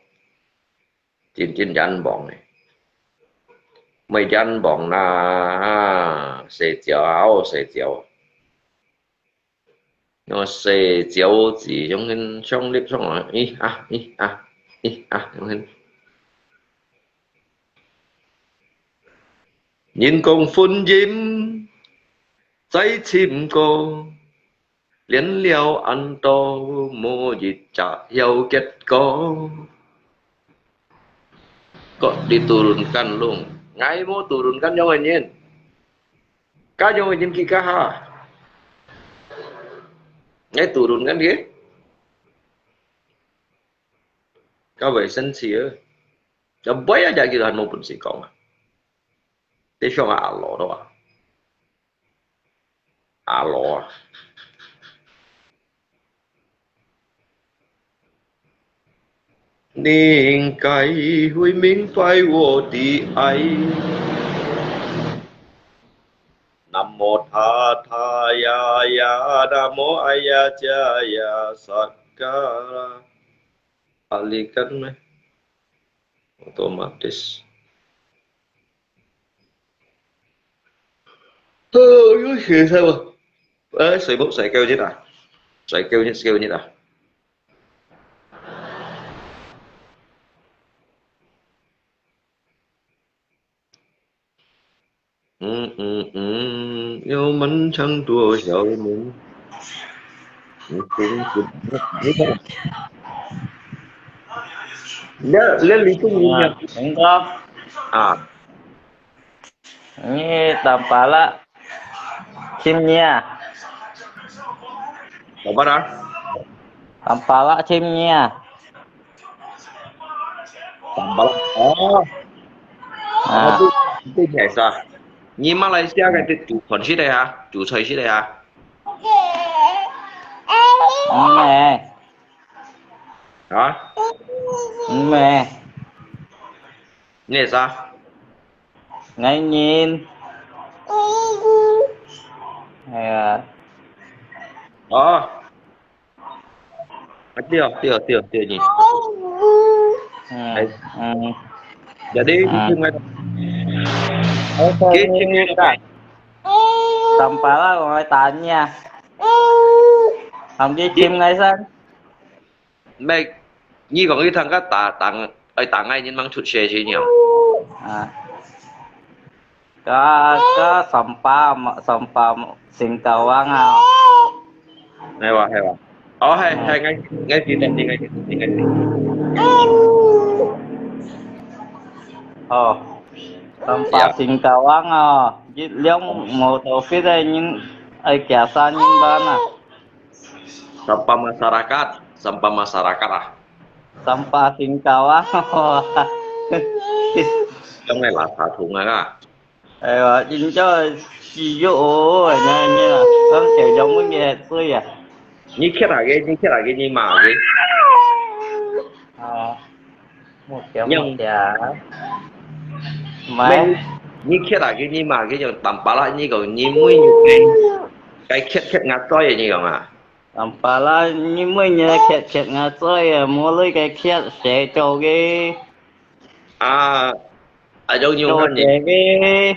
真正冤枉誒，會冤枉啦，洗腳啊，哦，洗腳。 用洗腳子，用緊上力上來，咦啊，咦啊，咦啊，用緊。人講婚姻再尋過，戀了恁多，無一隻有結果。 Kok diturunkan lung. Ngai mo turunkan yang lain. Ka yang lain kita ha. Ngai turunkan ke? Ka wei sensi eh. Ya boy aja kita no pun si kau. Te shong a lo do a. 阿羅啊。你應該會明白我的愛。Namo tata ya ya, namo ayya jaya sakala. Alikan meh. Otomatis. 哎喲，血菜喎！哎，水泡，水狗一啊，水狗一，水狗一啊。 嗯嗯嗯，要漫长多少年？你听不，你看，你你你听你啊，明哥，啊，你打巴拉，听你啊，打巴拉，打巴拉，听你啊。 Tambah. Oh. Ah. Apa tu? Itu biasa. Ni Malaysia kan itu tu konsep ya, tu konsep ya. Meh. Ha? Meh. Ni sa? Ngai ngin. Ya. Oh. Tiêu, tiêu, tiêu, tiêu nhi. Hmm. Jadi, hmm. Oke, ngai. Sampala, ngai tanya. Hàm cái chim ngai san. Mẹ, nhi còn cái thằng cá tà tặng, ơi tặng ai nhìn mang chút xe chứ nhiều. À. Ka, ka Sampah, Sampah Singkawang ah. Hay wa, hay wa. Oh, hay, hay, ngai, ngai ti, ngai ti, ngai ti, ngai ti. Oh, Sampah Singkawang ah. Jit liang motor fit ai nyin, ai kiasa nyin ban ah. Sampah masyarakat, sampah masyarakat ah. Sampah Singkawang. Trong này là xả thùng rồi đó. Ai wa, chính cho chỉ dụ ôi, nha nha. Con kiểu giống cái gì tôi à. Như kia là cái, như kia là cái, như mà cái. Ờ. Một kiểu một kiểu. Mày. Như kia là cái, như mà cái, như tầm bả lại như còn như mũi như cái. Cái kia kia ngã toi như còn à. Tắm pá lá, nyi mui nyi khiet khiet ngã trôi à, mua lui cái khiet sẽ cho cái. À, à, giống như cho hơn nhỉ? Cái cái.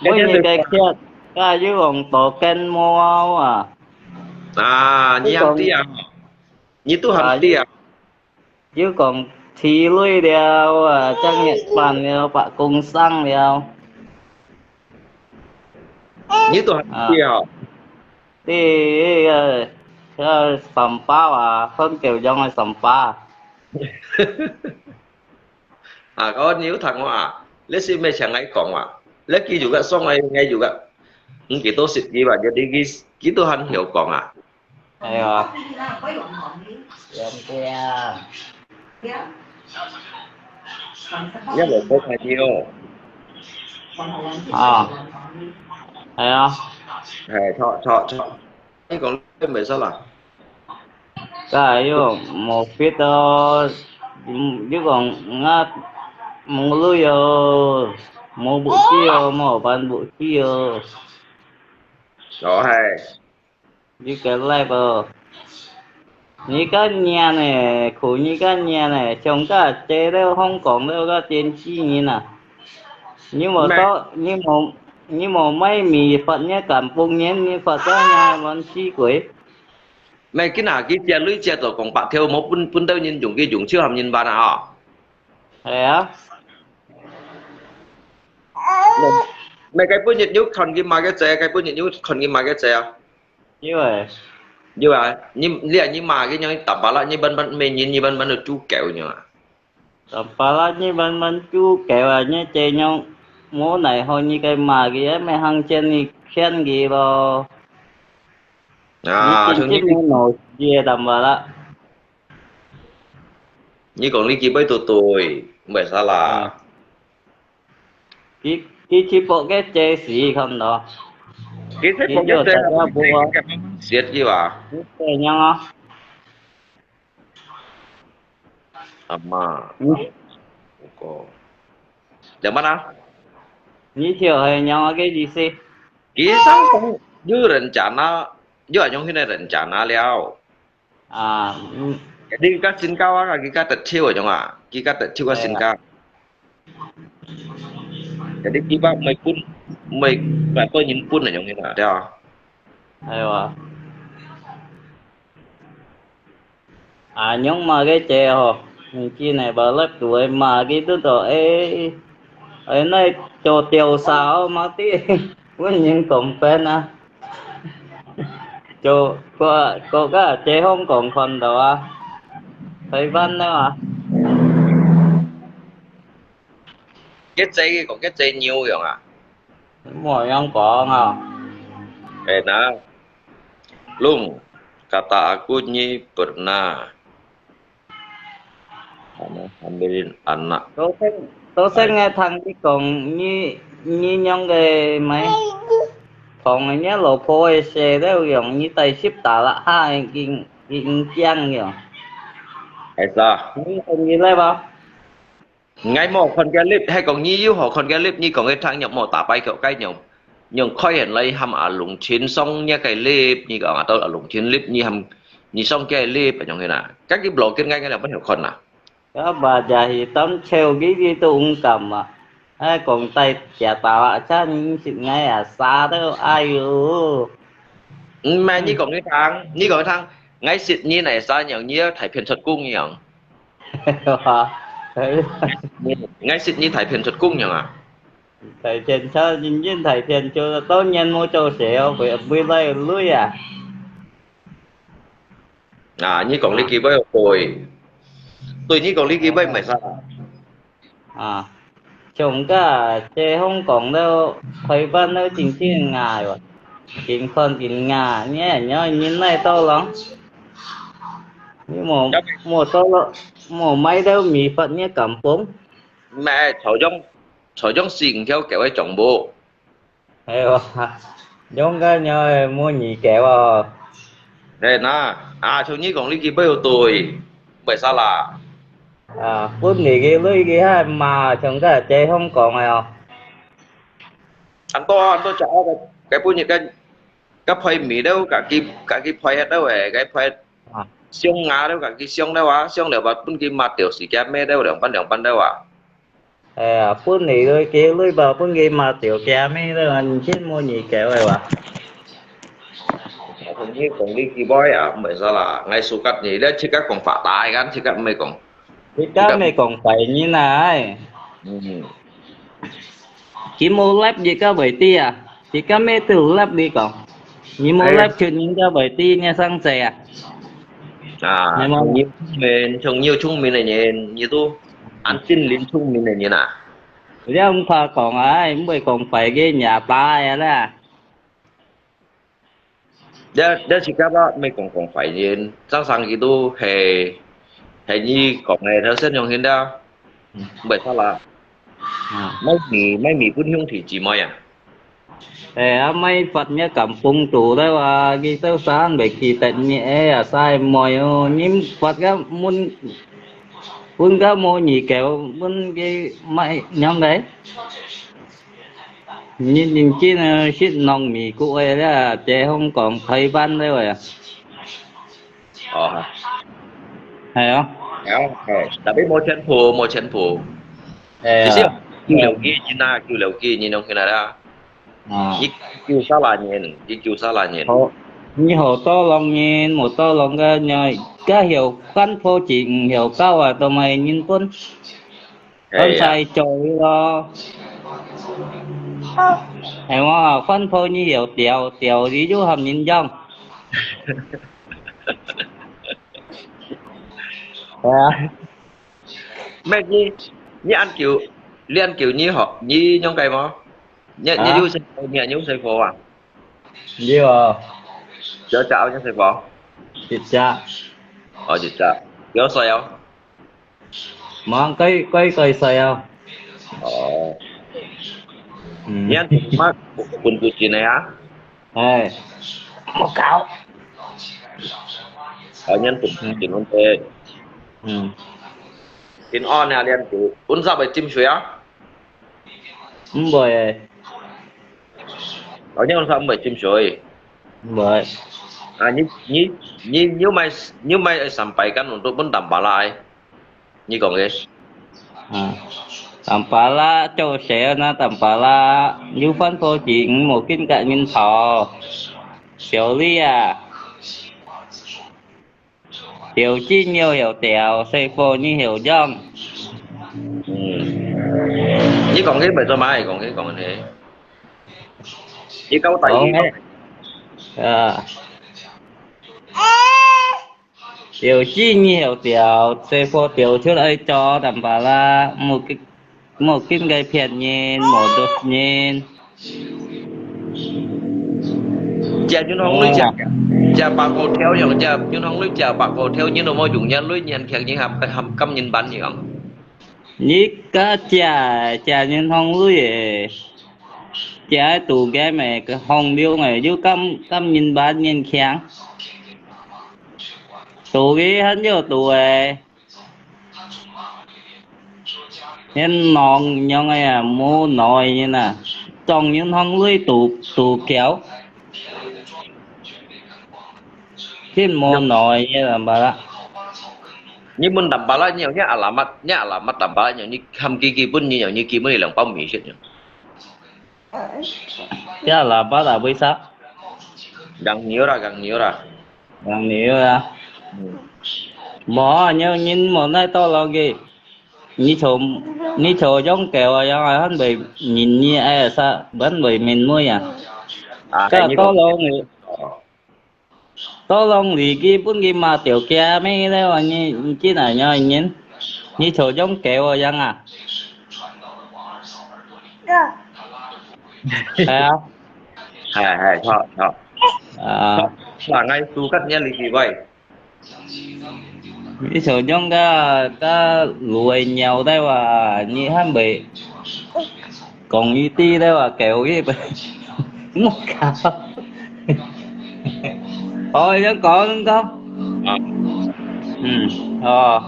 Cái mui cái nyi cái khiet, cái dư vòng tổ ken mua à. À, nyi ăn tiang. Nyi tu ăn tiang. Yû kông thi lui liao, à, chắc Nhật Bản liao, bạ công sang liao. Nhi tu hàn ti hả? Ti, ờ, ờ, sắm pá à, phân kiểu giống là sắm pá. À, có nhiều thằng mà, lẽ xin mẹ chẳng ai còn mà, lẽ kia juga song ai ngay juga, không kỹ tô xịt gì mà, jadi kỹ, kỹ tu hàn hiểu còn à. Ayo. Yan kaya. Yan lo ko kay niyo. À. Ayo. Hay, cho, cho, cho. Anh còn lên về sao là? 該又無必要，又講𠊎無鐳哦，無武器哦，無辦武器哦。哦，係。你个life哦，你个人呢，苦你个人呢，像該姐了，香港了，該電視人啊，你無到，你無，你無買米發，你敢分人，你發到人亂死鬼。 毋係，今下佢借鐳借到講白條，無分，分到人用，佢用手含人辦啊，吼。係啊。毋係，該本日有看佢罵个仔，該本日有看佢罵个仔啊？有誒。有啊，你，你啊，你罵佢樣，你打巴拉，你慢慢，每日你慢慢都煮狗樣啊。 Tampala你慢慢煮狗啊，你這樣無奈何，你个罵佢，也毋係行前你勸佢咯。啊，你真正無腦子个Tampala。你講你幾擺都對，毋係啥啦。啊。佢，佢去博个姐死，看到。佢去博个姐，佢就大家博啊。寫佢啊。你這樣啊。 阿媽，嗯。不過，點辦啊？你就係仰个意思？佢想講有人家那，有人用現在人家那了。啊，嗯。你个身高啊，佢个得手个種啊，佢个得手个身高。係啊。Jadi佢把每分，每，每個人分个種个啦，對啊。係啊。 啊，仰罵个姐吼，你今日把laptop罵佢都到，誒，誒，那做調查哦，嘛的，問人講分啊。就，個，個个解放講看到啊，台灣了啊。 个姐，佢講个姐牛樣啊？無樣講啊。Enak. Lung, kata aku nyi pernah. Ano, ambilin anak. 頭先，頭先𠊎聽你講，你，你仰个咩？同人家老婆个事了樣，你帶十打啦，哈，已經，已經驚了。係啊。你，你來吧。 𠊎無看个clip，係講你有好看个clip，你講个聽若無打敗佢，該用，用開眼來喊阿龍群上若个clip，你講啊，到阿龍群clip，你喊，你上个clip，用个啦。該佢blogger𠊎，𠊎兩分好看啦。Ka ba jahi tam cheu gigi tu ungkam ah. Ai kong tai kia tawa cha ning sit ngai ah sa tu ayu. 毋係，你講佢聽，你講佢聽，𠊎識你哪儕樣，你要大片出工樣。𠊎識你大片出工樣啊？大片出，認真大片出，當然無做事哦，會，會來累啊。啊，你講你幾位對，對，你講你幾位毋係啥。啊。 像个，這香港都開辦都真正啊喲，緊看緊啊，你你你來到咯，你無無到咯，無買到米粉，你敢講？毋係，頭先，頭先四五條狗个總部。 哎喲，用个鳥仔無耳狗哦。哎，那，啊，像你講你去買有對，買啥啦？啊，分你个鐳佢還嘛，像个這香港个哦。恁多啊，恁多隻啊，該，該本日个，个配米了，家己，家己配核了誒，該配啊。上牙了，家己上了啊，上了吧，分佢抹掉時間咩了，兩班兩班了啊。 哎呀，分你个，佢鐳吧，分佢抹掉，驚咩个，完全無耳狗个哇。同你講你幾擺啊，毋係啥啦，𠊎suka你，你自家講發達，kan自家毋係講。自家毋係講壞人啊，哎。嗯。佢無lap，自家會知啊。 你今日都lap你講，你無lap出人家會知你生仔啊？啊，你無你聰明，像你有聰明个人，你都，恁真靈聰明个人啊。你毋怕講啊，毋會講壞个，你打个啦。你，你自家吧，毋係講講壞人，生生佢都係，係你講个，頭先用現在，毋係錯啦。啊。買米，買米分兄弟姊妹啊。哎，阿妹發若感風度了哇，佢都生袂記得你哎呀，細妹哦，你發个問，問个無你狗，問佢買樣个？你認真啊，識弄美國个啦，這香港台灣了呀。哦，係啊。係啊，係，tapi無全部，無全部。係啊。只是有了解，真啊，有了解，你弄起來啦。啊。一九三六年，一九三六年。好，你好多浪人，無多浪个，你个曉翻破字，毋曉教啊，都係人本。係啊。翻晒做咯。係嘛，翻破你曉調，調你就合人用。係啊。 咩？你，你恁久，你恁久，你學，你仰个無？你，你有細貨，你有細貨啊？有啊。幾隻有細貨？一隻。哦，一隻。幾多歲哦？吂，該，該，該歲啊。哦。嗯。你恁久嘛，分佢錢个啊？ 哎，莫搞。啊，恁久，嗯。結婚个。嗯。平安啊，恁久，恁久會浸水啊？毋會。哦，恁久毋會浸水。毋會。啊，你，你，你，你有買，你有買三百斤，untuk pun tambah lah，哎。 你講个。啊，tambah啦，做事那tambah啦，有番科技，無緊甲人頭。小李啊，條筋要有條，細貨你曉用。嗯。你講个袂做嘛？講个講个。你交代你講个。啊。 有錢你曉調，細貨調出來做tambah啦，莫緊，莫緊个騙人，莫毒人。這銀行鐳這，這百個條樣，這銀行鐳這百個條，你都無用，這鐳人強，你還，還甘人板樣。 你个借，借銀行鐳个，借个賭game个，个風流个，又甘，甘人板人強。賭个還要賭个，連狼樣个啊，無腦个人啊，當銀行鐳賭，賭橋。 Tin mo noi ye tambah lah. Ni mun tambah lah, ni, ni alamat, ni alamat tambah lah, ni ham gigi pun, ni, ni gigi pun ilang pau mi shit ni. Ya alamat lah, bisa. Gang niu lah, gang niu lah. Gang niu lah. Hmm. Mo, ni, ni mo nai to lo ge. Ni cho, ni cho jong kèo yang ai han bai nin ni ai sa, ban bai min mo ya. Ah, ka to lo ni. Tolong li ki pun ki ma tiểu家咩咧，你，你進來了，你，你坐中間哦，樣啊？係啊。係，係，好，好。啊。好，𠊎輸个你理解喂。你坐中間，該路會尿得哇，你還未 講一啲咧話，狗一本。莫搞。哦，你講，你講。啊。嗯，哦。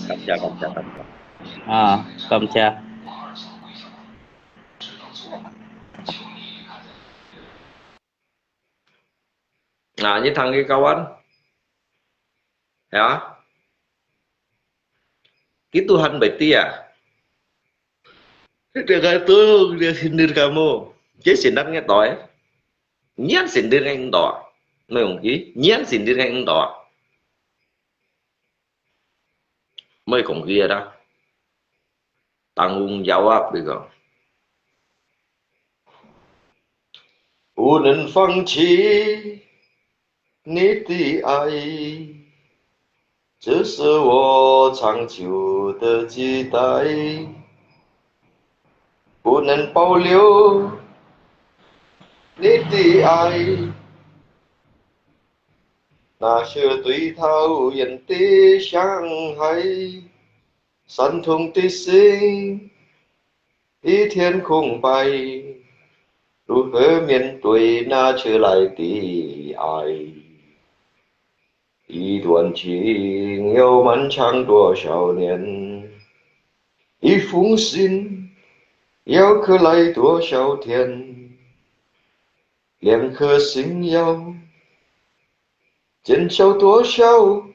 感謝，感謝，感謝。啊，感謝。啊，你聽佢講完？Ya? Ki Tuhan bai tia. Dia kata, dia sindir kamu. Dia sindir ngai toi. Nyan sindir ngai toi. Mai ong ki, nyan sindir ngai toi. Mai kong ki ada. Tanggung jawab gitu. 不能放弃你的爱，这是我长久的期待。不能保留你的爱，那些对桃源的伤害，伤痛的心， 一片空白，如何面对那迟来的爱？一段情要漫长多少年？一封信要刻来多少天？两颗心要减少多少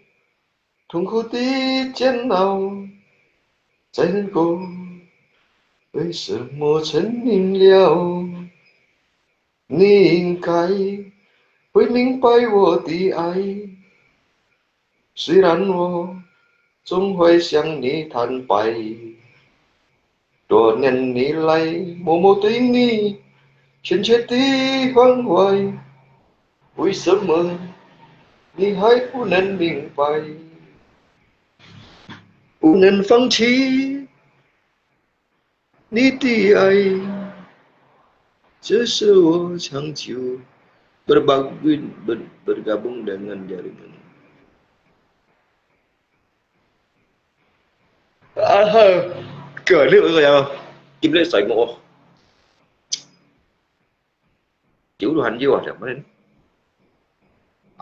痛苦的煎熬？再能够为什么证明了？你应该会明白我的爱，虽然我总会向你坦白。多年以来，默默对你深切的关怀，为什么你还不能明白？不能放弃你的爱，这是我长久bergabung ber- bergabung dengan jaringan. Ah, ha, kali ko ya. Kimle sai mo. Chiu lu han jiu ah, siapa ni?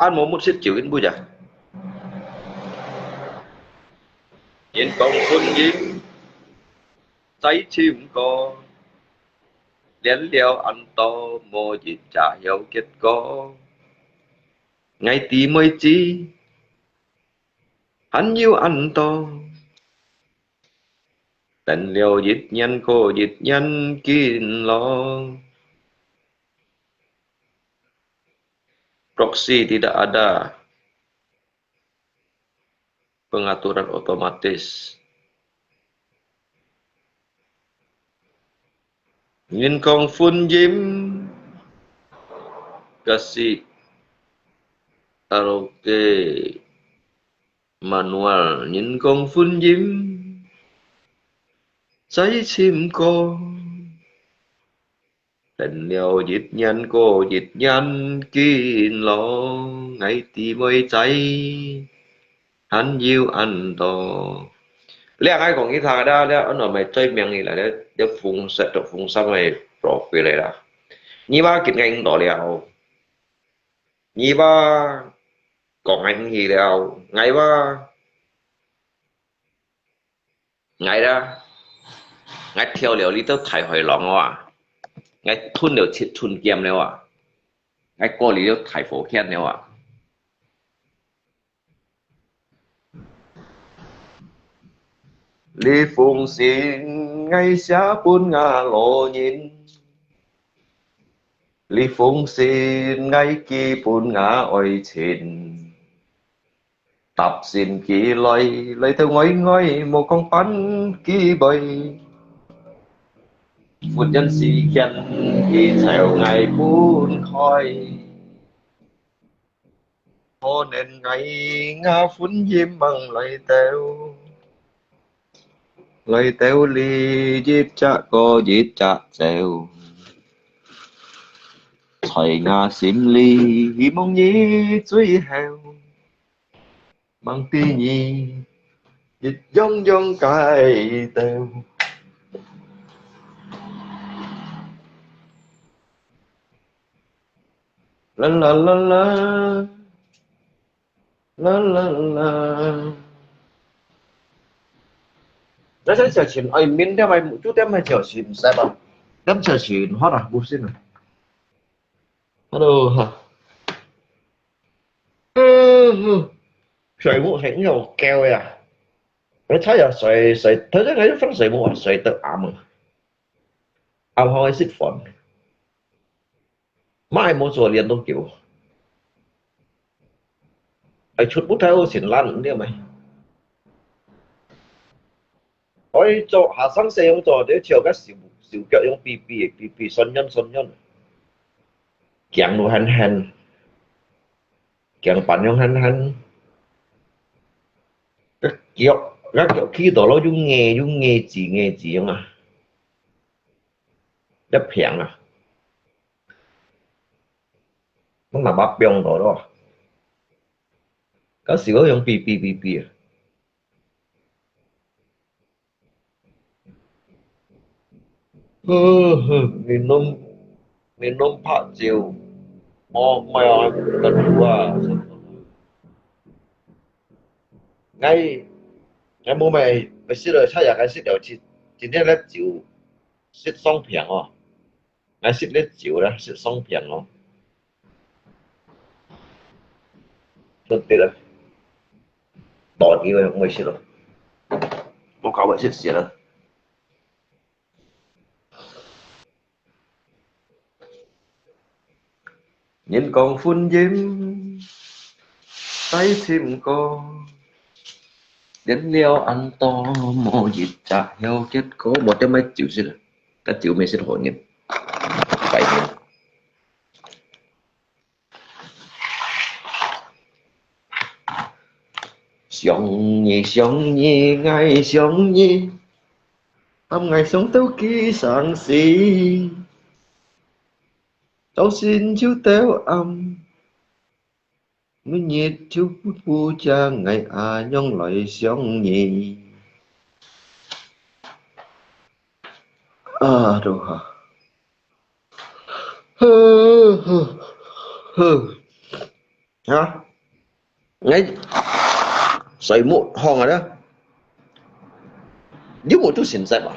An mo mut sit chiu in bu ya. Yin kong sun yin, sai chim ko. Lian liao an to mo yin cha hiao kiet ko. Ngai ti moi chi, han yu an to. Lian liao yit nyan ko yit nyan kin lo. Proxy tidak ada. Pengaturan otomatis. Yin kong fun yim. Kasi karaoke manual yin kong fun yim. Sai chim ko. Lian liao yit nyan ko yit nyan kin lo, ngai ti moi chai, han yu an to. 這𠊎講一下啦，這安到麼个最名个啦，這這風沙，這風沙个profile个啦。你話今日到了，你話講緊去了，𠊎話 𠊎啦，𠊎跳了你兜大海浪了啊！𠊎吞了七寸劍了啊！𠊎過了了大火圈了啊！這封信𠊎寫分吾老人，這封信𠊎寄分吾愛情。 搭線寄來，來到外外無講半句話。忽然之間，佢朝𠊎分開。可能𠊎吾婚姻吂來到，來到你一隻過一隻走。在吾心裡，希望你最後 吂知你一樣樣改到。啦啦啦啦，啦啦啦。那這小琴，哎，明天買，就點買小琴，使吧？點小琴，好了，不信了。 Hello，哈。嗯，睡目係有夠呀。你猜呀，睡睡，頭先𠊎一分睡目啊，睡到暗啊。暗好去食飯。媽係無做練到久。係出不太好先懶，你知無？ 愛做學生時用做，你手个手手腳用嗶嗶嗶嗶，酸軟酸軟，行路閒閒，行板用閒閒，个腳个腳企到咯，又硬又硬直硬直樣啊，一平啊，我嘛把放到咯，个手用嗶嗶嗶嗶啊。 Minum, 你攏拍照，無，無有，等我啊。𠊎，𠊎無買，買食了，菜也該食了，今，今天來酒，食爽片哦。𠊎食了酒了，食爽片哦。真的了，到底我，我食了，我搞我食死了。 人講婚姻，再尋過，戀了恁多，無一隻好結果。無點買酒食了，該酒無食好人，拜年。 想你，想你，𠊎想你，喊𠊎想到幾傷心。朝晨就到暗，每日就不，不將𠊎啊，仰來想你。啊，都好。 啊，𠊎睡目好啊啦。你有無做現在嘛？